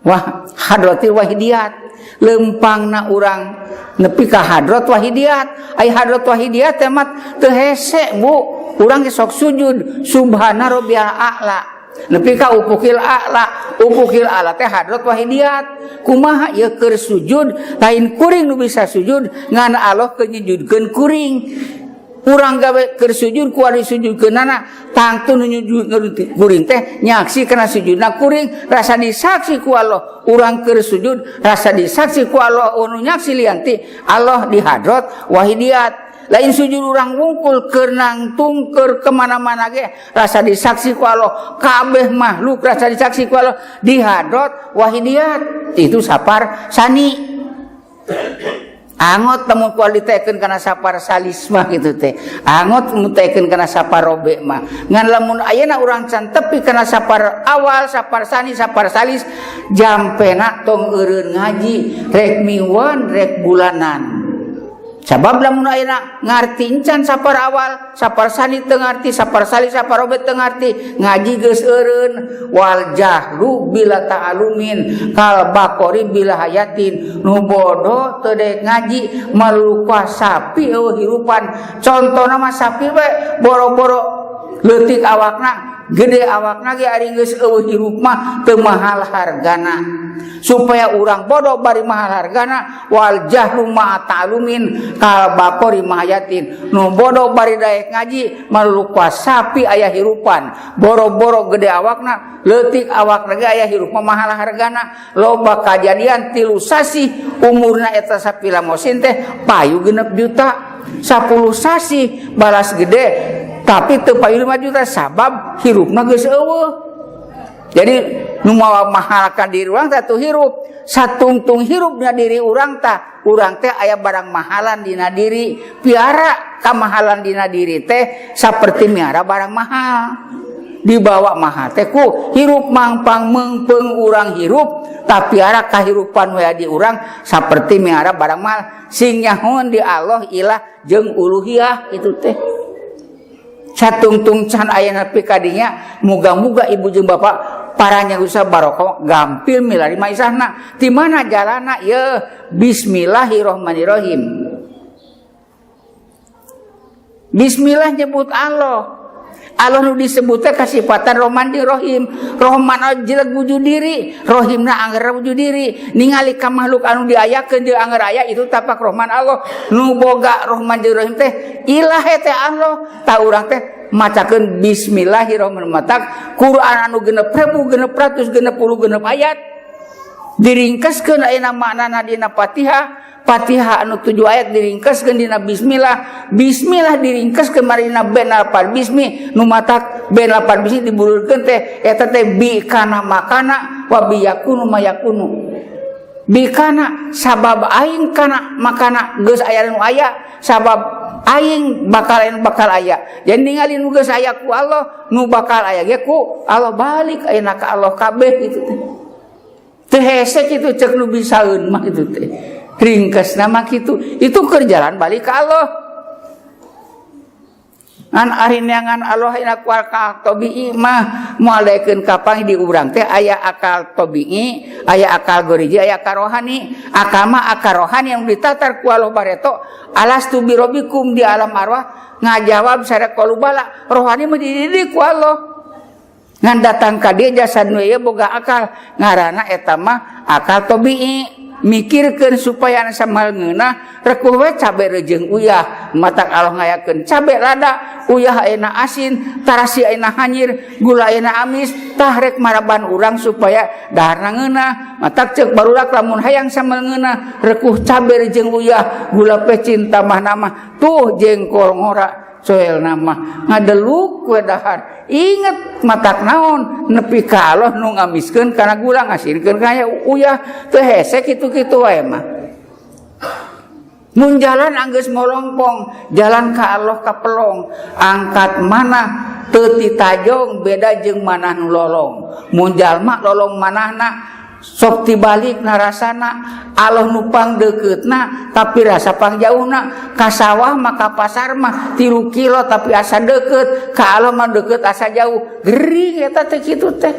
wah hadratil wahidiyat lempangna urang nepi ka hadrat wahidiyat ai hadrat wahidiyat teh mat teu hese bu urang ge sok sujud subhana rabbiyal a'la Nepi ka ufukil a'la. Ufukil a'la teh hadrat wahidiyat. Kumaha ieu keur sujud lain kuring nu bisa sujud ngan Allah keur nyujudkeun kuring. Urang gawe keur sujud ku ari sujudkeunana tangtu nu nyujud kuring teh nyaksi kana sujudna kuring rasa disaksi ku Allah. Urang keur sujud rasa disaksi ku Allah nu nyaksi lian ti Allah di hadrat wahidiyat. Lain sujud urang wungkul keur nangtung keur kemana-mana ge rasa disaksi ku Allah, kabeh makhluk rasa disaksi ku Allah di hadrat wahidiyat. Itu sapar sani. Angot temu kualitekeun kana sapar salis mah kitu teh. Angot mutekeun kana sapar robe mah. Ngan lamun ayeuna urang can tepi kana sapar awal, sapar sani, sapar salis, jampena tong eureun ngaji, rek mingguan, rek bulanan. Sabab lamun ayeuna ngarti encan sapar awal, sapar sani teu ngarti, sapar salis, sapar robe teu ngarti, ngaji geus eureun. Wal jahlu bila ta'alumin kal baqori bila hayatin. Nu bodoh teu daek ngaji maluka sapi eueuh hirupan. Contona mah sapi we boro-boro leutik awakna, gede awakna ge ari geus eueuh hirup mah teu mahal hargana. Supaya urang bodoh bari mahal hargana, wal jahlu ma ta'lumin kal baqori mahayatin. Nu bodoh bari daek ngaji maluka sapi aya hirupan, boro-boro gede awakna, leutik awakna ge aya hirup mah mahal hargana. Loba kajadian 3 sasih umurna eta sapi lamosin teh payu 6 juta, 10 sasih balas gede tapi teu payu 5 juta sabab hirupna geus eueuh. Jadi nu mawa mahalkan diri urang teh hirup, satungtung hirup dina diri urang tah, urang teh aya barang mahalan dina diri, piara kamahalan dina diri teh saperti miara barang mahal. Dibawa mahal teh ku hirup mangpang meungpeung urang hirup, tapi piara kahirupan we di urang saperti miara barang mahal. Sing nyahoan di Allah ilah jeung uluhiyah itu teh. Satungtung can aya nepi ka dinya, muga-muga ibu jeung bapak paranya usaha barokah gampil milari maisahna. Di mana jalana ye bismillahirrahmanirrahim. Bismillah nyebut Allah. Allah nu disebutnya kasifatan Rahman jeung Rahim. Rahman anu jelek wujud diri, Rahimna angger wujud diri. Ningali ka makhluk anu diayakeun jeung angger aya itu tapak Rahman Allah. Nu boga Rahman jeung Rahim teh ilah teh Allah. Tah urang teh macakeun bismillahirrahmanirrahim. Matak Quran anu 6666 ayat diringkeskeun ayeuna maknana dina Fatihah. Fatihah anu 7 ayat diringkeskeun dina bismillah. Bismillah diringkeskeun marina ben lapan bismi nu matak ben lapan bismi dibulurkeun teh eta teh bi kana makana wa bi yakunu mayakunu. Bi kana sabab aing kana makana geus aya nu aya, sabab aing bakal aya bakal aya. Jadi ningali nu geus aya ku Allah, nu bakal aya ge ku Allah, balik ayeuna ka Allah kabeh kitu teh. Teu hese kitu ceuk nu bisaeun mah kitu teh. Ringkes nama kitu, itu kerjaan balik ke Allah. Ngan ari neangan Allah ina ku akal tabii mah moal daekeun kapang di urang teh aya akal tabii, aya akal goriji, aya akal rohani. Akal mah akal rohani yang ditatar ku Allah bareto alastu birobikum di alam arwah ngajawab sare qalubala rohani mah dididik ku Allah. Ngan datang ka dia jasad nu ieu boga akal ngaranna eta mah akal tabii. Mikirkeun supaya anu samal ngeunah rekuh we cabe rejeung uyah, matak Allah ngayakeun cabe lada, uyah ayeuna asin, tarasi ayeuna hanyir, gula ayeuna amis, tah rek maraban urang supaya daharna ngeunah. Matak ceuk barudak lamun hayang samal ngeunah rekuh cabe rejeung uyah, gula pecin tambah nama, tuh jengkol ngora soel nama ngadeluk we dahar. Inget matak naon nepi ka Allah nu ngamiskeun kana gula ngasinkeun kana uyah teu hese kitu-kitu wae mah. Mun jalan anggeus molongpong, jalan ka Allah kapelong, angkat mana teu titajong beda jeung manah nu lolong. Mun jalma lolong manahna sok tibalik narasana Allah nu pang deuketna tapi rasa pang jauhna. Ka sawah mah ka pasar mah 3 kilo tapi asa deukeut, ka Allah mah deukeut asa jauh. Gering eta teh kitu teh.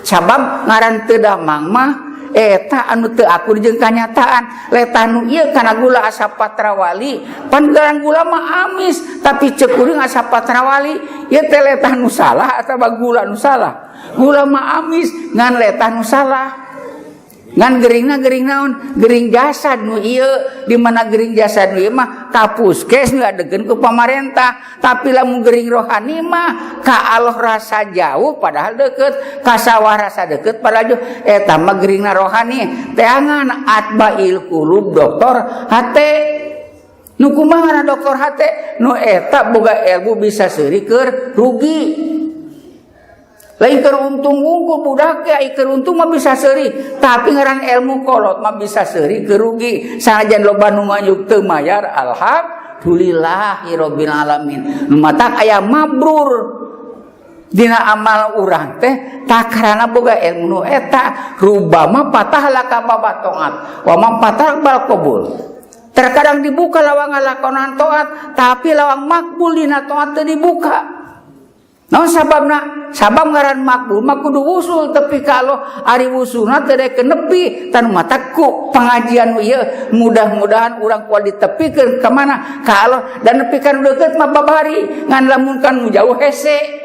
Sabab ngaran teu damang mah Eta anu teu akur jeung kanyataan. Letah nu ieu kana gula asa patrawali, pan garang gula mah amis, tapi ceuk kuring asa patrawali. Ieu teh letah nu salah atawa gula nu salah? Gula mah amis, ngan letah nu salah. Ngan geringna gering naon? Gering jasad nu ieu. Di mana gering jasad nu ieu mah ka puskes nu adegeun ku pamarentah. Tapi lamun gering rohani mah ka Allah rasa jauh padahal deket, ka sawah rasa deket padahal jauh. Eta mah geringna rohani. Teangan atbail qulub, dokter hate. Nu kumaha ngaranna dokter hate? Nu eta boga ilmu bisa seuri keur rugi. Lain keur untung wungkul budak ge, keur untung mah bisa seuri, tapi ngaran ilmu kolot mah bisa seuri keur rugi. Sanajan loba nu mayuk teu mayar, alhamdulillahirabbil alamin. Nu matak aya mabrur dina amal urang teh takarana boga ilmu nu eta. Rubama patah laka baba toat wa man patah bal qabul. Terkadang dibuka lawang ngalakonan toat, tapi lawang makbul dina toat teu dibuka. Naon sababna? Sabab ngaran makbul mah kudu wusul tepi ka Allah. Ari wusulna teu daek nepi tan matak ku pengajian ieu mudah-mudahan urang kuat ditepikeun ka mana? Ka Allah. Dan nepi kan deukeut mah babari, ngan lamun kan jauh hese.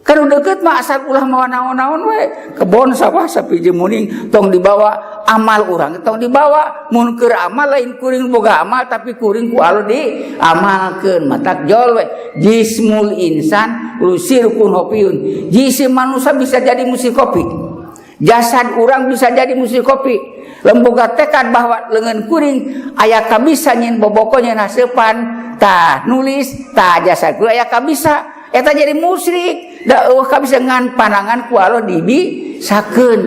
Kan deukeut mah asal ulah mawa naon-naon we, kebon sawah sapi muning tong dibawa, amal urang tong dibawa. Mun keur amal lain kuring boga amal, tapi kuring ku Allah diamalkeun. Matak jol we, jismul insan lusirkun hopiun. Jisim manusia bisa jadi musik kopi, jasad urang bisa jadi musik kopi. Lemboga tekad bahwa lengan kuring aya kabisa nyin boboko nyin haseupan tah nulis tah jasad kuring aya kabisa eta jadi musyrik. Da eueuh kabisa ngan panangan ku Allah dibisakeun.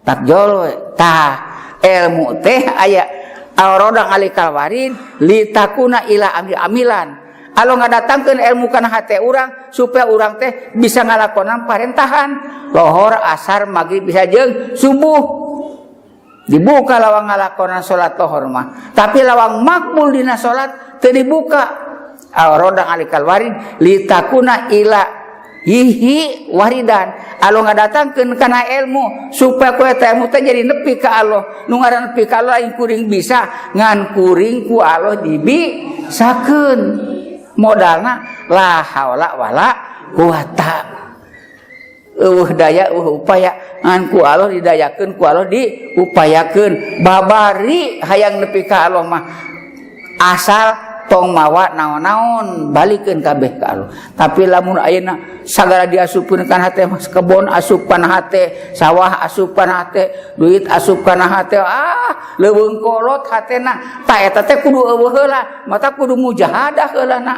Tak jol we tah ilmu teh aya aurodang alikal warid litakuna ila amil amilan. Allah ngadatangkeun ilmu kana hate urang supaya urang teh bisa ngalakonan parentahan lohor, asar, maghrib bisa jeung subuh. Dibuka lawang ngalakonan salat lohor mah, tapi lawang makbul dina salat teu dibuka. Aurodang alikal warid litakuna ila hihi waridan. Allah ngadatangkeun kana ilmu supaya ku eta ilmu teh jadi nepi ka Allah. Nu ngaran nepi ka Allah lain kuring bisa, ngan kuring ku Allah dibisakeun. Modalna la haula wala quwata, eueuh daya eueuh upaya, ngan ku Allah didayakeun, ku Allah diupayakeun. Babari hayang nepi ka Allah mah asal tong mawa naon-naon, balikeun kabeh ka Allah. Tapi lamun ayeuna sagala diasupkeun kana hate, kebon asup kana hate, sawah asup kana hate, duit asup kana hate, ah leuweung kolot hatena. Ta eta teh kudu eueuh heula, mata kudu mujahadah heula na.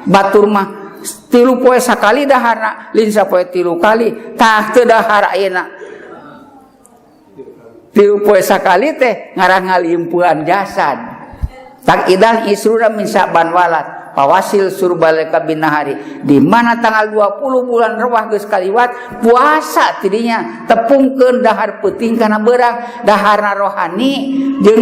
Batur mah 3 poe sakali daharna, lain sapoe 3 kali. Tah teu dahar ayeuna 3 poe sakali teh ngarang ngalimpuan jasad. Tak idan isruna min Sa'ban walat pawasil surbaleka binahari. Di mana tanggal 20 bulan Rewah geus kaliwat puasa tidinya tepungkeun dahar peuting kana beurang, daharna rohani jeung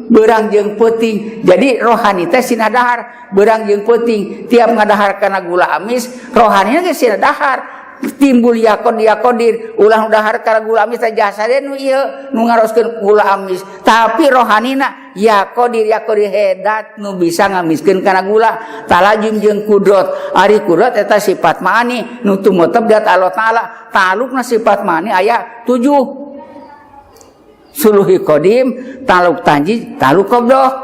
beurang jeung peuting. Jadi rohani teh sina dahar beurang jeung peuting. Tiap ngadahar kana gula amis, rohani ge sina dahar timbul yakon yakodir. Ulah dahar kana gula amis teh jasade nu ieu nu ngaroskeun gula amis, tapi rohanina yakodir yakodir hedat nu bisa ngamiskeun kana gula. Talajum jeung kudrot. Ari kudrot eta sifat maani nu tumutep dat Allah Taala. Talukna sifat maani aya 7: suluhi qadim, taluk tanjid, taluk qabdah.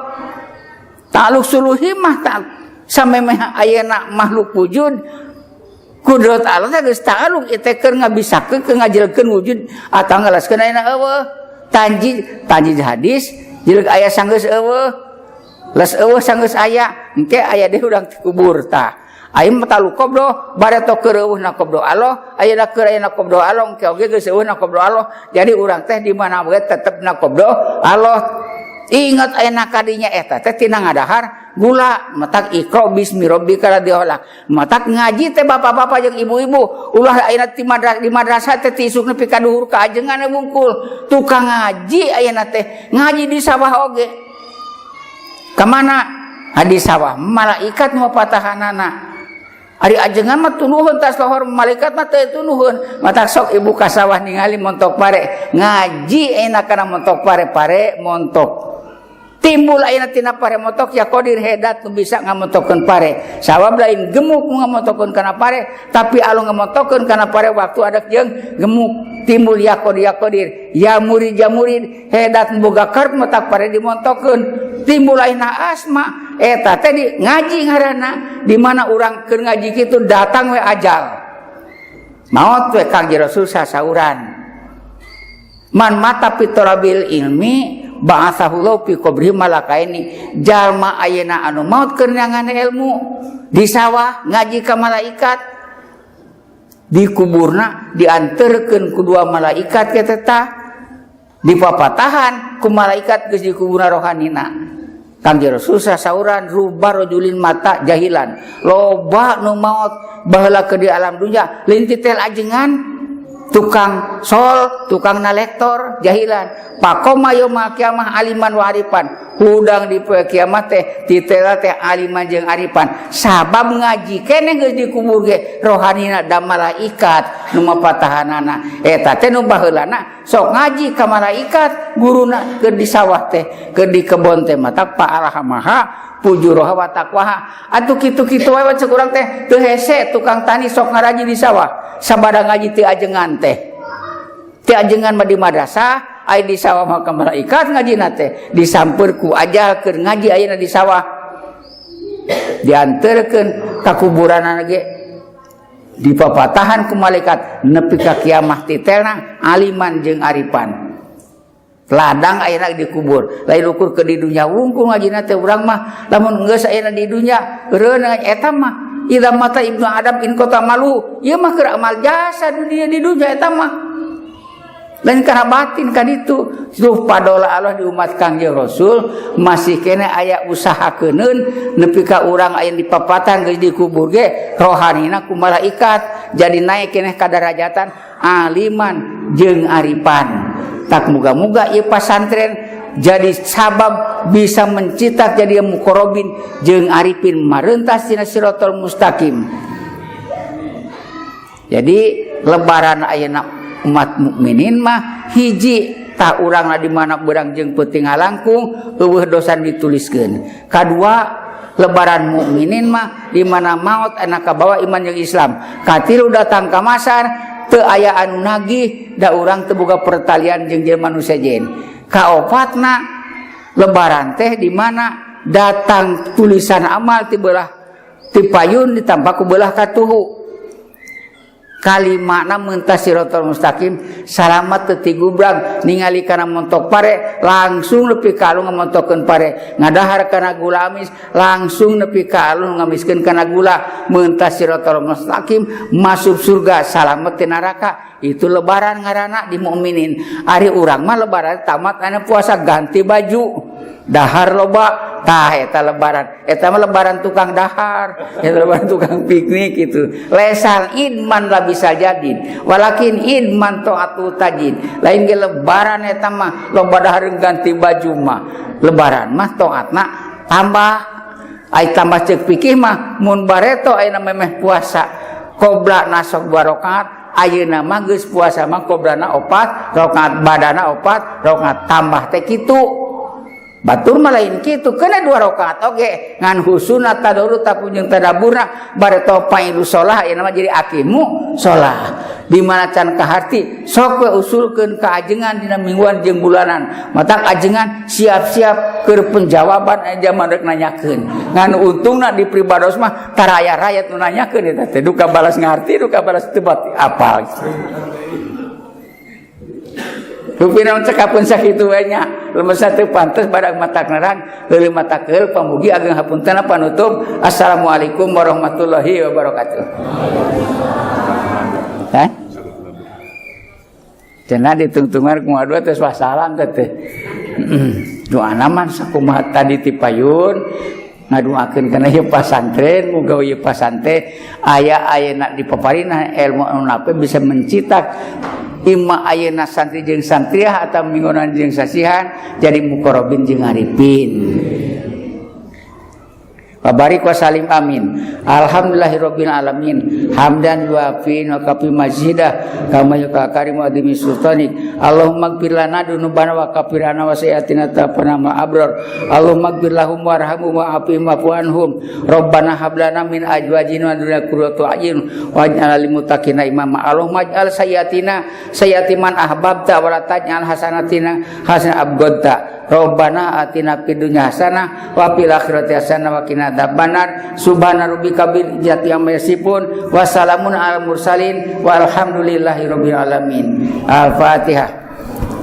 Taluk suluhi mah samemeh ayeuna makhluk wujud kudrat Allah teh geus ta'aluk ieu keur ngabisakeun keur ngajelkeun wujud atau ngalaskeun ayeuna eueuh. Tanjid, tanjid hadis jelek aya sanggeus eueuh, les eueuh sanggeus aya, engke aya deui urang kubur tah. Aya mah taluk qabdah bareto keur eueuh na qabdah Allah, ayeuna keur aya na qabdah Allah, engke oge geus eueuh na qabdah Allah. Jadi urang teh di mana we tetep na qabdah Allah. Ingat ayeuna kadinya eta teh tina ngadahar gula. Matak iqra bismi rabbikal ladzi khalaq. Matak ngaji teh bapak-bapak jeung ibu-ibu ulah ayeuna ti madrasah, di madrasah teh ti isuk nepi ka duhur ka ajengan bungkul tukang ngaji. Ayeuna teh ngaji di sawah oge ka mana? Di sawah malaikat nu patahanana. Ari ajengan mah tunuhun tas lohor, malaikat mah teu tunuhun. Matak sok ibu ka sawah ningali montok pare, ngaji enak kana montok pare, pare montok. Timbul ayeuna tina pare montok ya Qadir hedat nu bisa ngamontokeun pare. Sabab lain gemuk nu ngamontokeun kana pare, tapi anu ngamontokeun kana pare waktu ada jeung gemuk. Timbul ya Qadir, ya Qadir, ya murid, ya murid hedat nu boga karep matak pare dimontokeun. Timbul ayeuna asma eta teh di ngaji ngaranna, di mana urang keur ngaji kitu datang we ajal. Maot we Kangjeng Rasul sasauran. Man mata fi tholabil ilmi ba'atsahullahu fi qabri malakaini. Jalma ayeuna anu maot keur neangan ilmu di sawah ngaji ka malaikat, di kuburna dianterkeun ku dua malaikat ke teh, dipapatahan ku malaikat geus di kuburna rohanina. Kangjeng Rasul sasauran ruba rajulin mata jahilan. Loba nu maot baheula ke di alam dunya lain titel ajengan, tukang sol, tukang nalektor, jahilan. Faqoma yaumal kiamah aliman wa arifan. Hudang di poe kiamat teh titela teh aliman jeung arifan. Sabab ngaji keneh geus dikubur ge rohanina da malaikat nu mapatahanana. Eta teh nu baheulana sok ngaji ka malaikat guruna keur di sawah teh, keur di kebon teh, matak fa'alhamaha fujuroha wa taqwaha. Atuh kitu-kitu wae cek urang teh teu hese tukang tani sok ngaraji di sawah. Sabada ngaji teu ajengan teh. Teu ajengan mah di madrasah, aya di sawah mah ka malaikat ngajina teh. Disamper ku ajal keur ngaji ayeuna di sawah. Dianterkeun ka kuburanana ge dipapatahan ku malaikat nepi ka kiamah titelna aliman jeung arifan. Ladang ayeuna dikubur, lain ukur ke di dunia wungkul ngajina teh urang mah lamun geus ayeuna di dunia eureun eta mah idza mata ibnu adam in qata malu, ieu mah keur amal jasa dunia di dunia eta mah lain kana batin ka ditu. Duh padola Allah di umat Kangjeng Rasul masih kene aya usaha keuneun nepi ka urang aya di papatan geus dikubur ge rohanina ku malaikat jadi naik keneh ka darajatan aliman jeung arifan. Tak muga-muga ieu pasantren jadi sabab bisa mencitak jadi mukorobin jeung arifin marentas tina siratal mustaqim. Jadi lebaran ayeuna umat mukminin mah hiji tah urangna di mana beurang jeung peuting ngalangkung eueuh dosa dituliskeun. Kadua lebaran mukminin mah di mana maot enak kabawa iman jeung Islam. Katilu datang ka masar teu aya anu nagih da urang teu boga pertalian jeung jelema nu sejen. Kaopatna lebaran teh di mana datang tulisan amal ti belah ti payun ditampa ku belah katuhu. Kalimana mentas siratal mustaqim salamat teu tigubrag ningali kana montok pare langsung nepi ka alun ngamontokeun pare, ngadahar kana gula amis langsung nepi ka alun ngamiskeun kana gula, mentas siratal mustaqim masuk surga salamet ti neraka. Itu lebaran ngaranna di mukminin. Ari urang mah lebaran tamat anu puasa ganti baju dahar loba tah eta lebaran. Eta mah lebaran tukang dahar, eta lebaran tukang piknik gitu. Lesal idman lah bisa jadi walakin idman taatu tajid. Lain ge lebaran eta mah loba dahar ganti baju mah. Lebaran mah taatna tambah. Ai tambah ceuk fikih mah mun bareto ayeuna memeh puasa qobla nasok 2 rakaat, ayeuna mah geus puasa mah qoblana 4 rakaat, badana 4 rakaat, tambah teh kitu. Batur mah lain kitu, kena 2 rakaat oge ngan husuna tadaru tapunjung tadaburna bareto pailu solah ayeuna mah jadi akimu solah. Di mana can kaharti sok we usulkeun ka ajengan dina mingguan jeung bulanan. Matak ajengan siap-siap keur penjawaban aya jaman rek nanyakeun. Ngan untungna di pribados mah taraya rakyat nu nanyakeun eta teh duka balas ngarti duka balas teu apal. Rupina cekapun sakitu we nya, lemes teu pantes barang matak nerang, leuleum mata keul pamugi ageng hapunten panutup. Assalamualaikum warahmatullahi wabarakatuh. Hah? Cenah ditungtungan kumaha dua teh salam teh. Doana mah sakumaha tadi ti payun ngadoakeun kana ieu pasantren, muga ieu pasantren aya ayeuna di paparina ilmu anu nape bisa mencitak imma ayeuna santri jeung santriah atau minggunan jeung sasihan jadi mukorobin jeung arifin. Wa barik wa salim, amin. Alhamdulillahirabbil alamin. Hamdan yuafi wa kafi mazidah kama yuka karim wa dimi sultanik. Allahumma ighfir lana dzunubana wa kaffir anna wa sayyiatina, tawaffana ma abrar. Allahumma ighfir lahum warhamhum wa afihim wa'fu anhum. Rabbana hab lana min azwajina wa dzurriyyatina qurrata a'yun waj'alna lil muttaqina imama. Allahumma ij'al sayyiatina sayyiati man ahbabta wa la taj'al hasanatina hasanat abghadta. Rabbana atina fid dunya hasanah wa fil akhirati hasanah wa qina adzabannar. Subhana rabbika bil izzati amma yasifun wa salamun alal mursalin walhamdulillahi rabbil alamin. Al-Fatihah.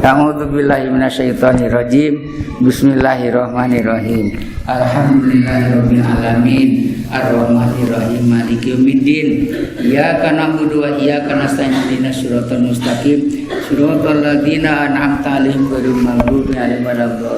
A'udzu billahi minasyaitonir rajim. Bismillahirrahmanirrahim. Alhamdulillahirabbil alamin. Arrahmanirrahim, maliki yaumiddin. Iyyaka na'budu wa iyyaka nasta'in, ihdinas siratal mustaqim. Siratal ladzina an'amta 'alaihim ghairil maghdubi 'alaihim waladdallin.